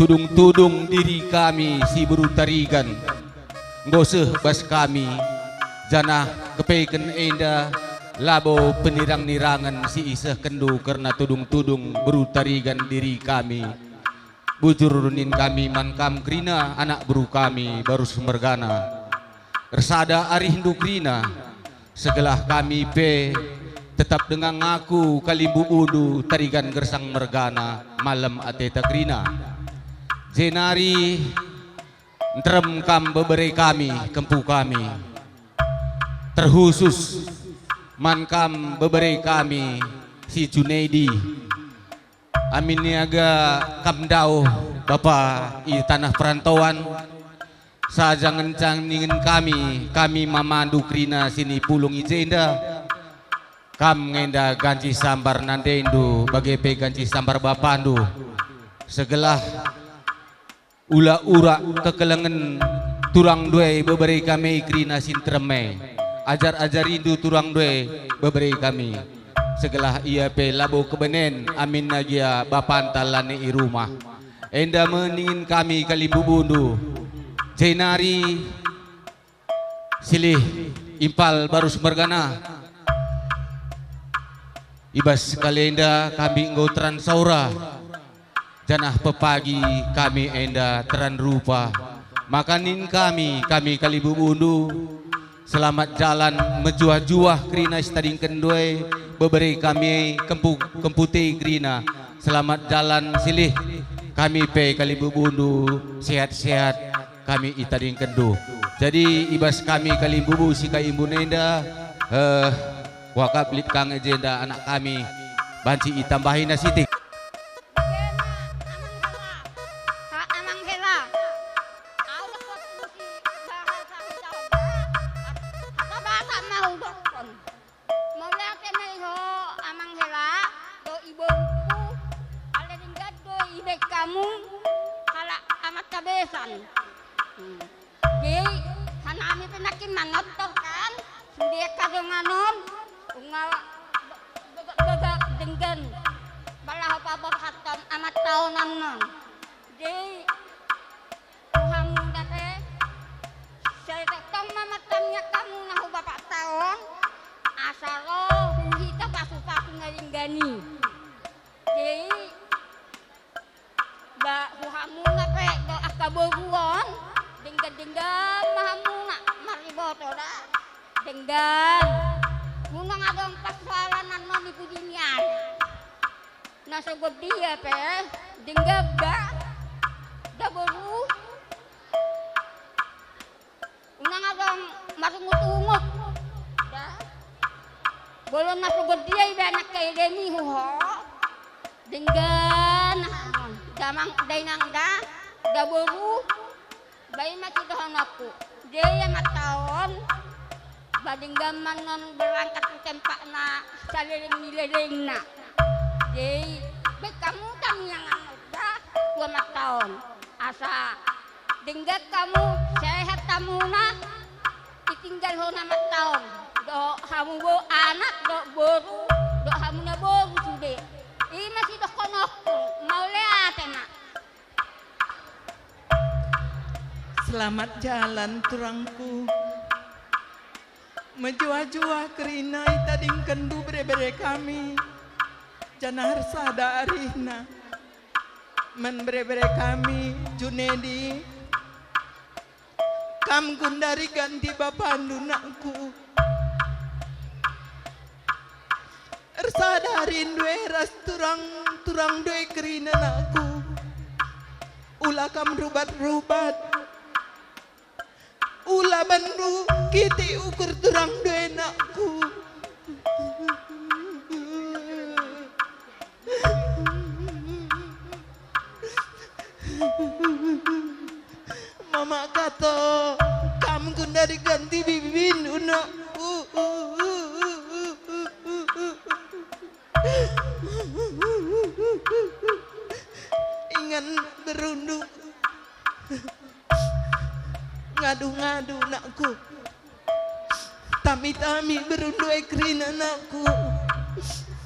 tudung-tudung diri kami si beru Tarigan enggo seh bas kami, janah kepeken enda labo penirang-nirangen si isehkenndu kerna tudung-tudung beru Tarigan diri kami. Bujur nin kami man kam kerina anak beru kami, barus mergana. Ersada arihndu kerina, segelah kami pe tetap denga ngaku kalimbubundu Tarigan Gersang mergana, malem ateta kerina. Jenari nterem kam bebere kami, kempu kami. Terkhusus man kam bebere kami si Junaidi. Amin niaga kam ndauh bapa i taneh perantauan, saja ngenca ningen kami, kami mamandu kerina si nipulung i jenda. Kam nge enda ganci sambar nandendu, bage pe ganci sambar bapandu. Segelah ula urak kekelengen turang ndai bebere kami kerina si nterem e. Ajar-ajarindu turang ndai bebere kami, segelah ia pe labo kebenen aminna gia bapanta lanai i rumah. Enda me ningen kami kalimbubundu. Jenari silih impal barus mergana. I bas kalenda kami enggo teran saura, janah pepagi kami enda teran rupa. Maka nin kami, kami kalimbubundu, selamat jalan, mejuah-juah kerina sitadingken ndai bebere kami, kempu-, kempute kerina. Selamat jalan silih, kami pe kalimbubundu sehat-sehat. Kami itadingkenndu. Jadi, i bas kami kalimbubu si kaimbun enda, eh, kuakap lit ka nge jenda anak kami, banci itambahina sitik. Kena, Amang Hela. Ha, Amang Hela. Aulah waktu si bahasa Jawa. Apa bahasa mau? Hmm. Jadi, hanami pe naki manotor kan, sudia kadonganon, ungal begak-begak denggan, balah paborhaton amat taonan non. Jadi, uhamuna pe, saya tetong mamatannya kamu nahu bapak taon, asa roh kita pasu-pasu ngalinggani. Jadi, Ba, uhamuna pe, do aka boruon, denggan-denggan ma hamuna, mari boto da. Denggan. Guna ngadong persoalan nani pudinian. Na sogot dia pe, denggan ba. Da boru. Unang adong marungut-ungut. Da. Bolon na sogot dia iba anak kaidemihu ho. Denggan. Damang dainang da. Da boru. Bai ma cidohon aku. Dia mataon. Ba denggan man non berangkat ku tempakna saleleng ni lelengna. Jadi, bai kamu tang yang anu da. Tua mataon. Asa denggan kamu, sehat tamuna, itinggal hona mataon. Dohot hamu bo anak, dohot boru, dohot hamuna boru sude. Ima si dohkonokku, mau leate ma. Selamat jalan, turangku. Mejuah-juah kerina itadingkenndu bere-bere kami, janah ersada arihna. Man bere-bere kami, Junedi, kam gundari ganti bapandu, nakku. Ersada arindu e ras turang-turangndu e kerina, nakku. Ula kam rubat-rubat. Ula bandu kitik ukur turangndu e, nakku. Mama kato, kam gundari ganti bibindu, nakku. Ingan berundu. Ngadu-ngadu, nakku. Tami-tami berundu e kerina, nakku.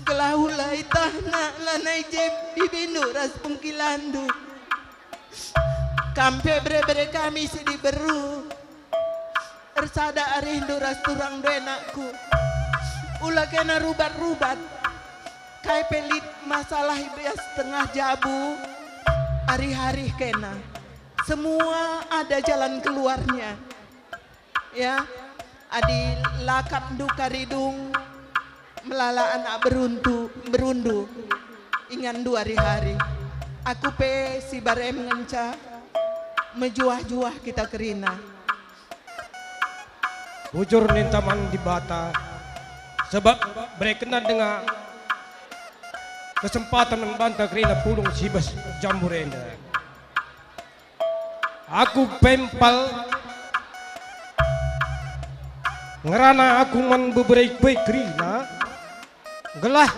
Gelah ula itahna lanai je bibindu ras pungkilandu. Kam pe bere-bere kami si diberu. Ersada arindu ras turangndu e, nakku. Ula kena rubat-rubat. Kai pe lit masalah i bas tengah jabu, arih-arih kena. Semua ada jalan keluarnya. Ya, adi la kap nduka ridung, melala anak beruntu, berundu, inganndu arih-arih. Aku pe si barem ngenca, mejuah-juah kita kerina. Bujur ninta man Dibata, sebab berekenna denga kesempaten man banta kerina pulung si bas jambur enda. Aku pe Empal, ngerana aku man beberai kue kerina, gelah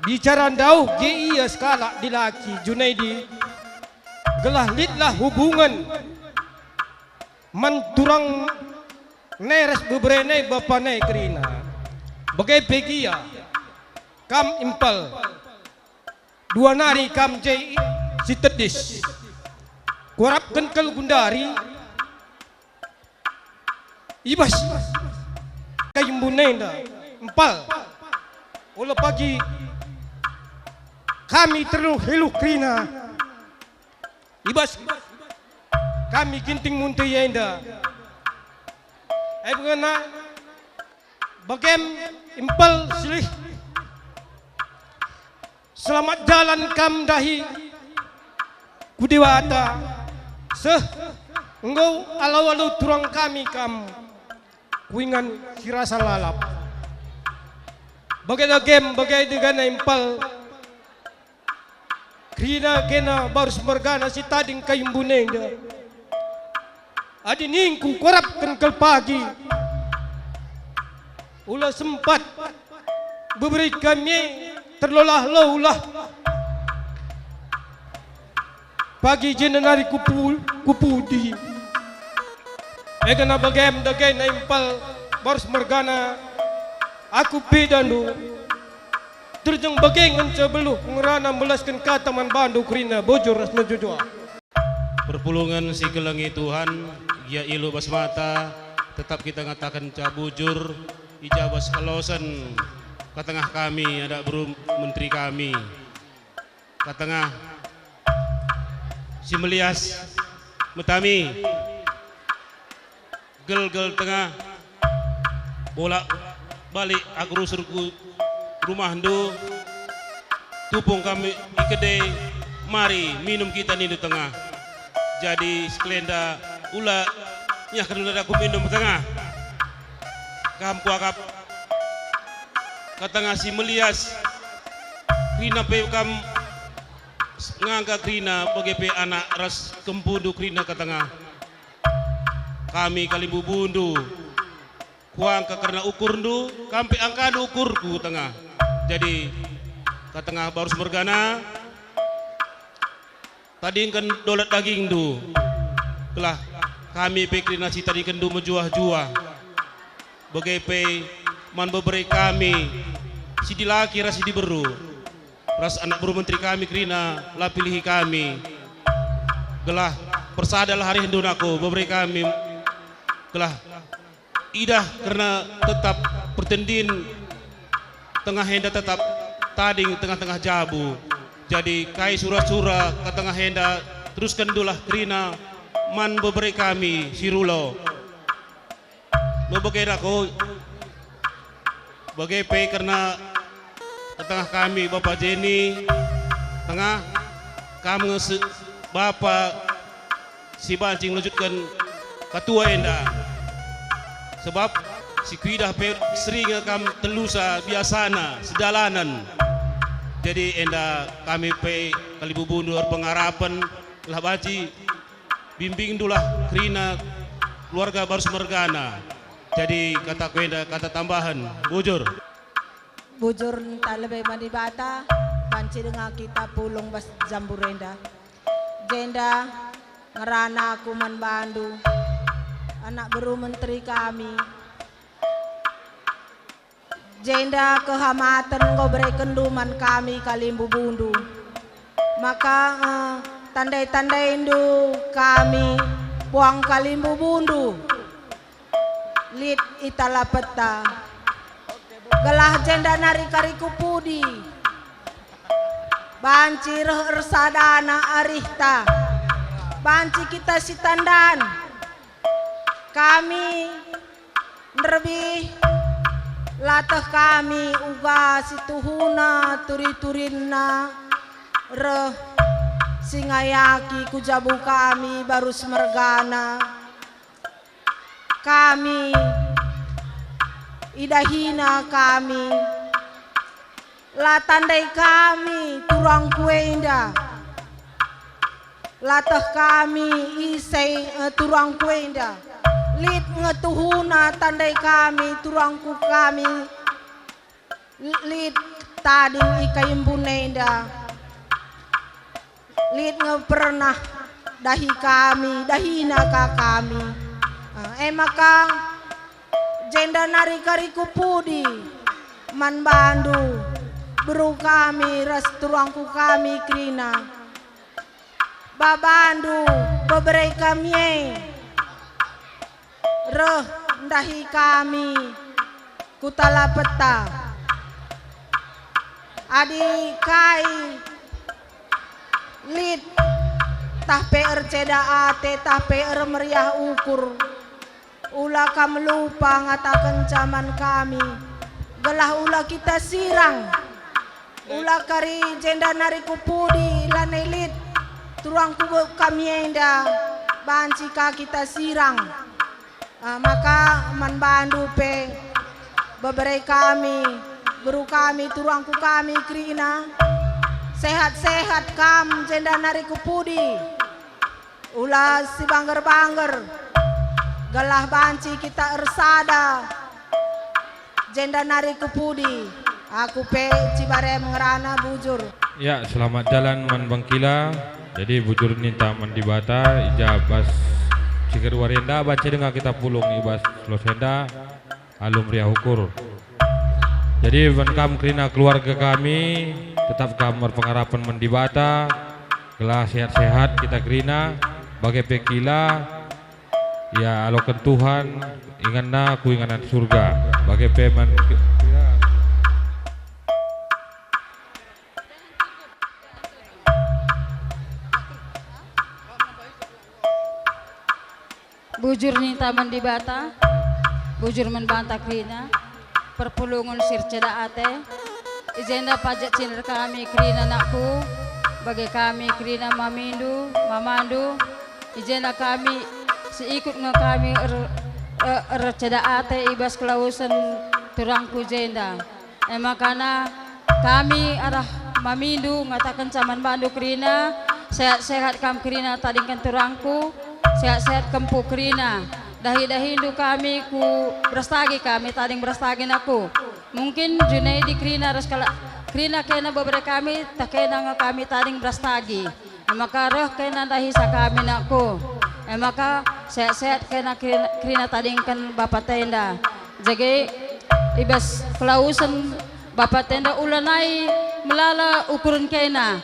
bicara ndauh gia sekalak dilaki Junaidi, gelah litlah hubungen man turang nai ras beberai nai bapa nai kerina. Bage pe gia kam Empal. Dua nari kam je si tedis. Kuarapken kal gundari i bas kai embun enda, Empal. Ola pagi kami terluh-luh kerina i bas kami Ginting Munte enda. Ai bengena bagem Empal silih. Selamat jalan kam ndahi ku Dibata, seh enggo alu-alu turang kami kam ku ingan si rasa lalap. Bage dagem, bage degana Empal, kerina kena barus mergana si tading kai embun enda. Adi ningku kuarapken kal pagi, ula sempat beberai kami e terlolah-lolah. Pagi jenda nari kupu-, kupudi. Ega na bagem dage na impal barus mergana aku pidandu. Terjeng bage ngenca beluh ngerana melasken kata man bandu kerina bujur ras mejuah-juah. Perpulungen si kelengi Tuhan, gia ilu bas mata, tetap kita ngatakenca bujur, i ja bas kalosen ka tengah kami, anak beru menteri kami. Ka tengah si melias metami, gelgel tengah, bolak balik aku rusur ku rumahndu, tupung kami i kede, mari minum kita nindu tengah. Jadi sekelenda ula nyahken aku minum tengah. Kam kuakap ka tengah si melias, kerina pe kam ngangka kerina, bage pe anak ras kempundu kerina ka tengah. Kami kalimbubundu kuangka kerna ukurndu, kam pe angkandu ukurku tengah. Jadi, ka tengah barus mergana, tadingken dolat dagingndu, gelah kami pe kerina sitadingkenndu mejuah-juah. Bage pe man bebere kami, si dilaki ras si diberu, ras anak beru menteri kami kerina la pilihi kami, gelah persadalah arihndu nako bebere kami, gelah idah kerna tetap pertendin tengah enda tetap tading tengah-tengah jabu. Jadi kai sura-sura ka tengah enda, teruskenndulah kerina man bebere kami si rulo. Bebege dako, bage pe kerna tengah kami, Bapa Jeni, tengah kam nge se-, Bapa si banci ngelujutken katua enda. Sebab si kuidah pe seri nge kam telusa biasana sedalanen. Jadi enda kami pe kalimbubundu erpengarapen, gelah banci bimbingndulah kerina keluarga barus mergana. Jadi kataku enda kata tambahen, bujur. Bujur ntah lebe man Dibata, banci denga kita pulung bas jambur enda. Jenda ngerana aku man bandu, anak beru menteri kami. Jenda kehamaten enggo berekenndu man kami kalimbubundu. Maka, eh, tandai-tandaindu kami puang kalimbubundu. Lit italapeta. Gelah jenda nari kari kupudi. Banci reh ersadana arihta. Banci kita sitandan. Kami nderbih, lateh kami uga situhuna turi-turinna reh singayaki ku jabu kami barus mergana. Kami idahina kami, la tandai kami turangku enda. Lateh kami ise, eh, turangku enda. Lit nge tuhuna tandai kami, turangku kami. Lit tading i kaimbun enda. Lit nge pernah dahi kami, dahina ka kami. Eh, e maka jenda nari kari kupudi man bandu, beru kami ras turangku kami kerina. Babandu bebere kami e reh ndahi kami ku Talapeta. Adi kai lit tah pe erceda ate, tah pe ermeriah ukur, ula kam lupa ngatakenca man kami, gelah ula kita sirang. Ula kari jenda nari kupudi lanai lit turangku be-, kami enda, banci ka kita sirang. Ah, maka man bandu pe, bebere kami, beru kami, turangku kami kerina, sehat-sehat kam jenda nari kupudi. Ula sibangger-bangger, gelah banci kita ersada. Jenda nari kupudi, aku pe Cibarem ngerana bujur. Ya, selamat jalan man bangkila. Jadi bujur ninta man Dibata, i ja bas si kedua enda banci denga kita pulung i bas los enda alu meriah ukur. Jadi man kam kerina keluarga kami, tetap kam erpengarapen man Dibata, gelah sehat-sehat kita kerina, bage pe kila, ialoken Tuhan, inganna ku inganan surga, bage pe man Bujur ninta man Dibata, bujur man banta kerina, perpulungen si erceda ate. I jenda pajak cinder kami kerina nakku, bage kami kerina mamindu, mamandu. I jenda kami si ikut nge kami er-, er-, erceda ate i bas kelawesen turangku jenda. E makana kami arah mamindu ngatakenca man bandu kerina, sehat-sehat kam kerina tadingken turangku, sehat-sehat kempu kerina. Dahi-dahindu kami ku beras tagi kami tading beras tagi nakku. Mungkin Junaidi kerina ras kalak kerina kena bebere kami, tah kena nge kami tading beras tagi. E maka reh kena ndahisa kami nakku. E maka sehat-sehat kena kerina, kerina tadingken bapa tenda. Jage i bas kelawesen bapa tenda ulanai melala ukuren kena.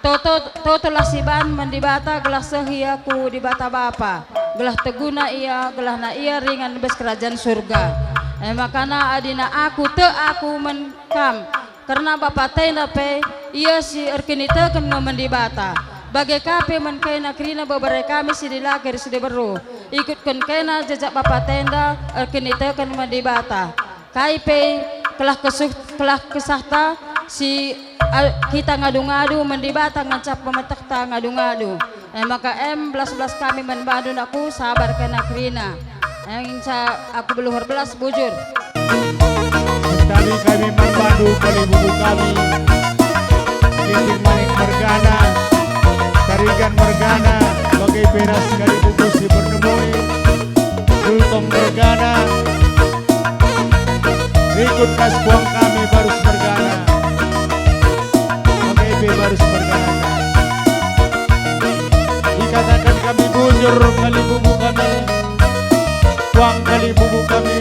Toto, totolah siban man Dibata gelah seh ia ku Dibata Bapa, gelah teguna ia, gelahna ia ringan bas kerajan surga. E makana adina aku tek aku man kam, kerna bapa tenda pe, ia si erkiniteken nge man Dibata. Bage ka pe man kena kerina bebere kami si dilaki ras si diberu, ikutken kena jejak bapa tenda, erkiniteken man Dibata. Kai pe kelah kesuh-, kelah kesahta si, a, kita ngadu-ngadu man Dibata ngenca pemetehta ngadu-ngadu. E maka em belas-belas kami man bandu nakku sabar kena kerina. Ngenca aku beluh erbelas bujur. Sentari kami man bandu kalibubu kami, Ginting Manik mergana, Tarigan mergana, bage pe ras kalibubu si bernemui, Gultom mergana, rikut ras puang kami Barus mergana, bage pe Barus mergana. Ikataken kami bujur kalibubu kami, puang kalibubu kami.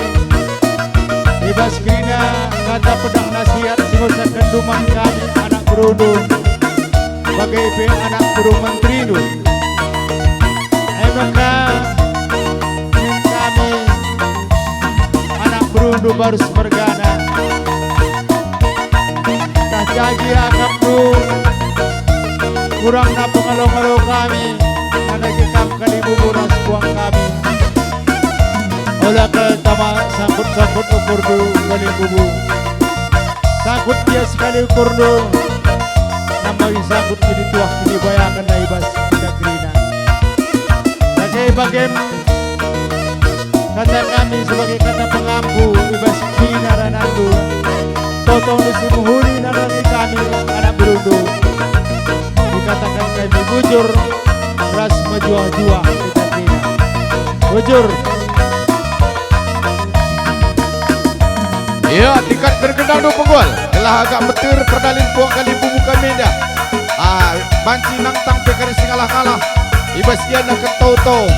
I bas kerina kata pedah nasihat si ngocaken duman kami anak berundu, bage pe anak beru menterindu. E maka min kami anak berundu Barus mergana. Tah cagi akapndu, kurangna pengalo-ngalo kami, nandai kam kalibubu ras puang kami. Ola kal tama sangkut-sangkut ukurndu kalibubu. Sangkut gia sekali ukurndu, nambahi sangkut kinituah kinibayaken i bas kita kerina. Bage-bagem kata kami sebagai kata pengampu i bas kinaranandu. Totondu si mehuli nandangi kami anak berundu. Ikataken kami bujur ras mejuah-juah kita kerina. Bujur. Ia, tingkat gergendang do penggol, gelah agak meter perdalin puang kalibubu kami enda. Ah, banci nangtang pe kari si ngalah-ngalah, i bas ia nangkep tau-tau,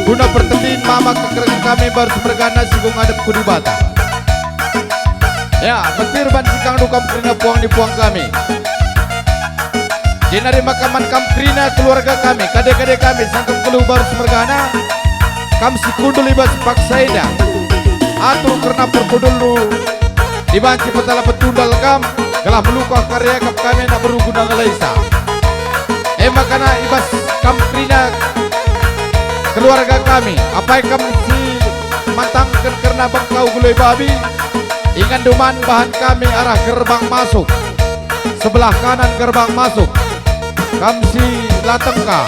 guna pertendin mama kekelengen kami Barus mergana si enggo ngadep ku Dibata. Ya, meter banci kang dukam kerina puang ni puang kami. Jenari maka man kam kerina keluarga kami, kade-kade kami, sangkep keluh Barus mergana, kam si kundul i bas paksa enda. Atur kerna perkundulndu, dibanci petala petundal kam, gelah melukah kari akap kami anak beru guna ngelaisa. E makana i bas kam kerina keluarga kami, apai kam si mantangken kerna bengkau geloi babi, ingan duman bahan kami arah gerbang masuk. Sebelah kanan gerbang masuk. Kam si la tengka.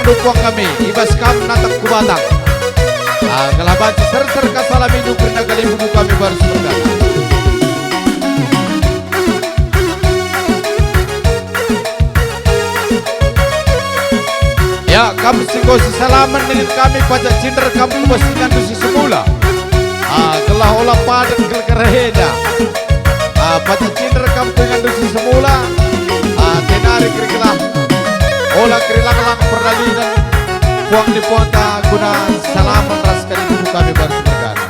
Tupuang kami, i bas kam natap ku batang. Ah, gelah banci serser ka salamindu kerina kalimbubu kami baru semergana. Ya, kam si enggo sisalamen dingen kami pajak cinder kam ku bas inganndu si semula. Ah, gelah ola padan kal-, kerehena. Ah, pajak cinder kam ku inganndu si semula. Ah, jenari kerigelah ola kerilang-lang perdalinen puang ni puangta guna salamen ras kalimbubu kami baru semergana.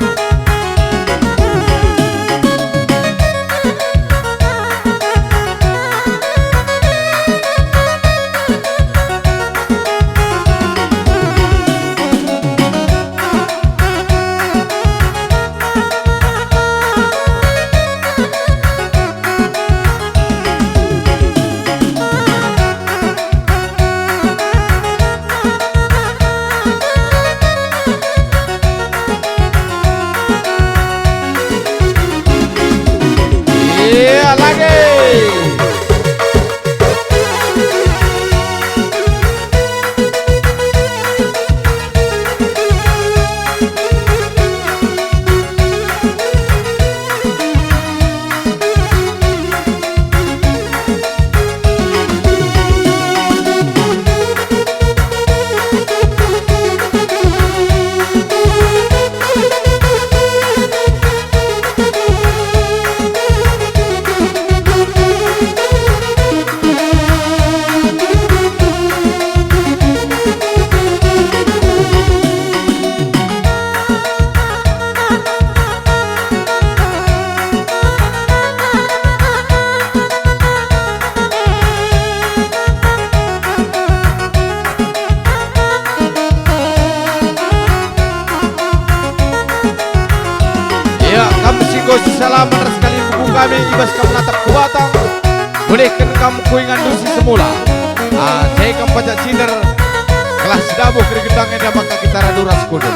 Iya, lagi. Ya, kam si enggo sisalamen ras kalimbubu kami i bas kam natap ku batang, mulihken kam ku inganndu si semula. Ah, je kam pajak cinder, gelah sidabuh kerigetang enda maka kita radu ras kundul.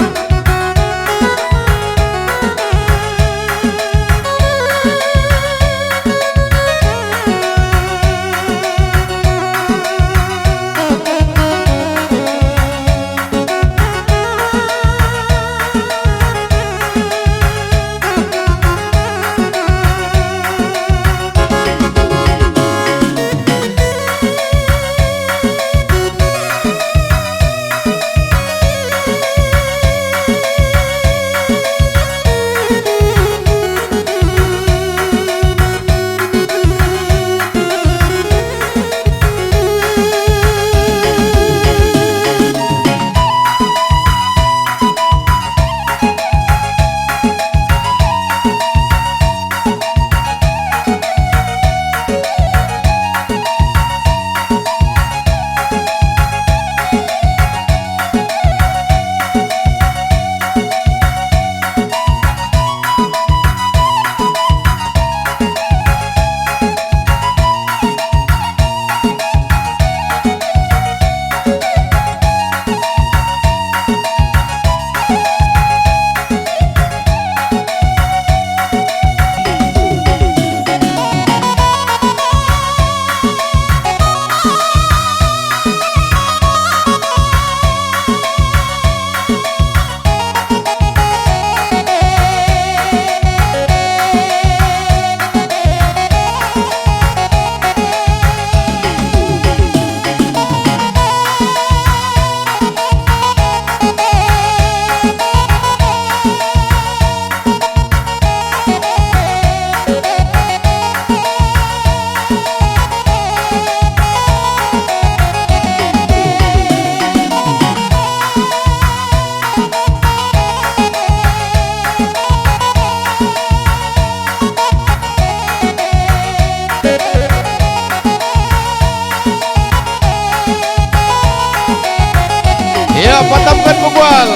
Ya, patamken mugual.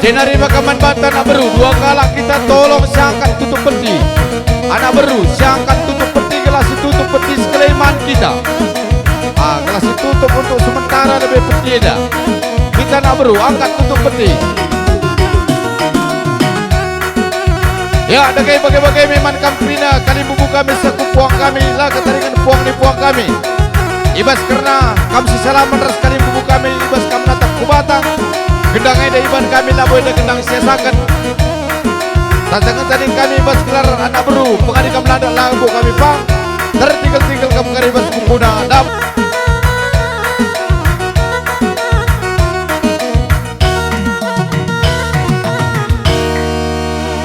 Jenari maka man banta anak beru, dua kalak kita tolong siangkat tutup peti. Anak beru, siangkat tutup peti gelah situtup peti sekaliman kita. Ah, gelah situtup untuk sementara lebe peti enda. Kita anak beru, angkat tutup peti. Ya, dage bage-bage me man kam kerina kalimbubu kami seh ku puang kami, la kataringen puang ni puang kami. I bas kerna kam sisalamen ras kalimbubu kami, i bas kam natap ku batang, gendang enda iban kami labo enda gendang siasaken. Tadingken kami i bas gelar anak beru, pengadi kam landak labo kami pang, tertingkel-tingkel kam kari bas bukuna, dap.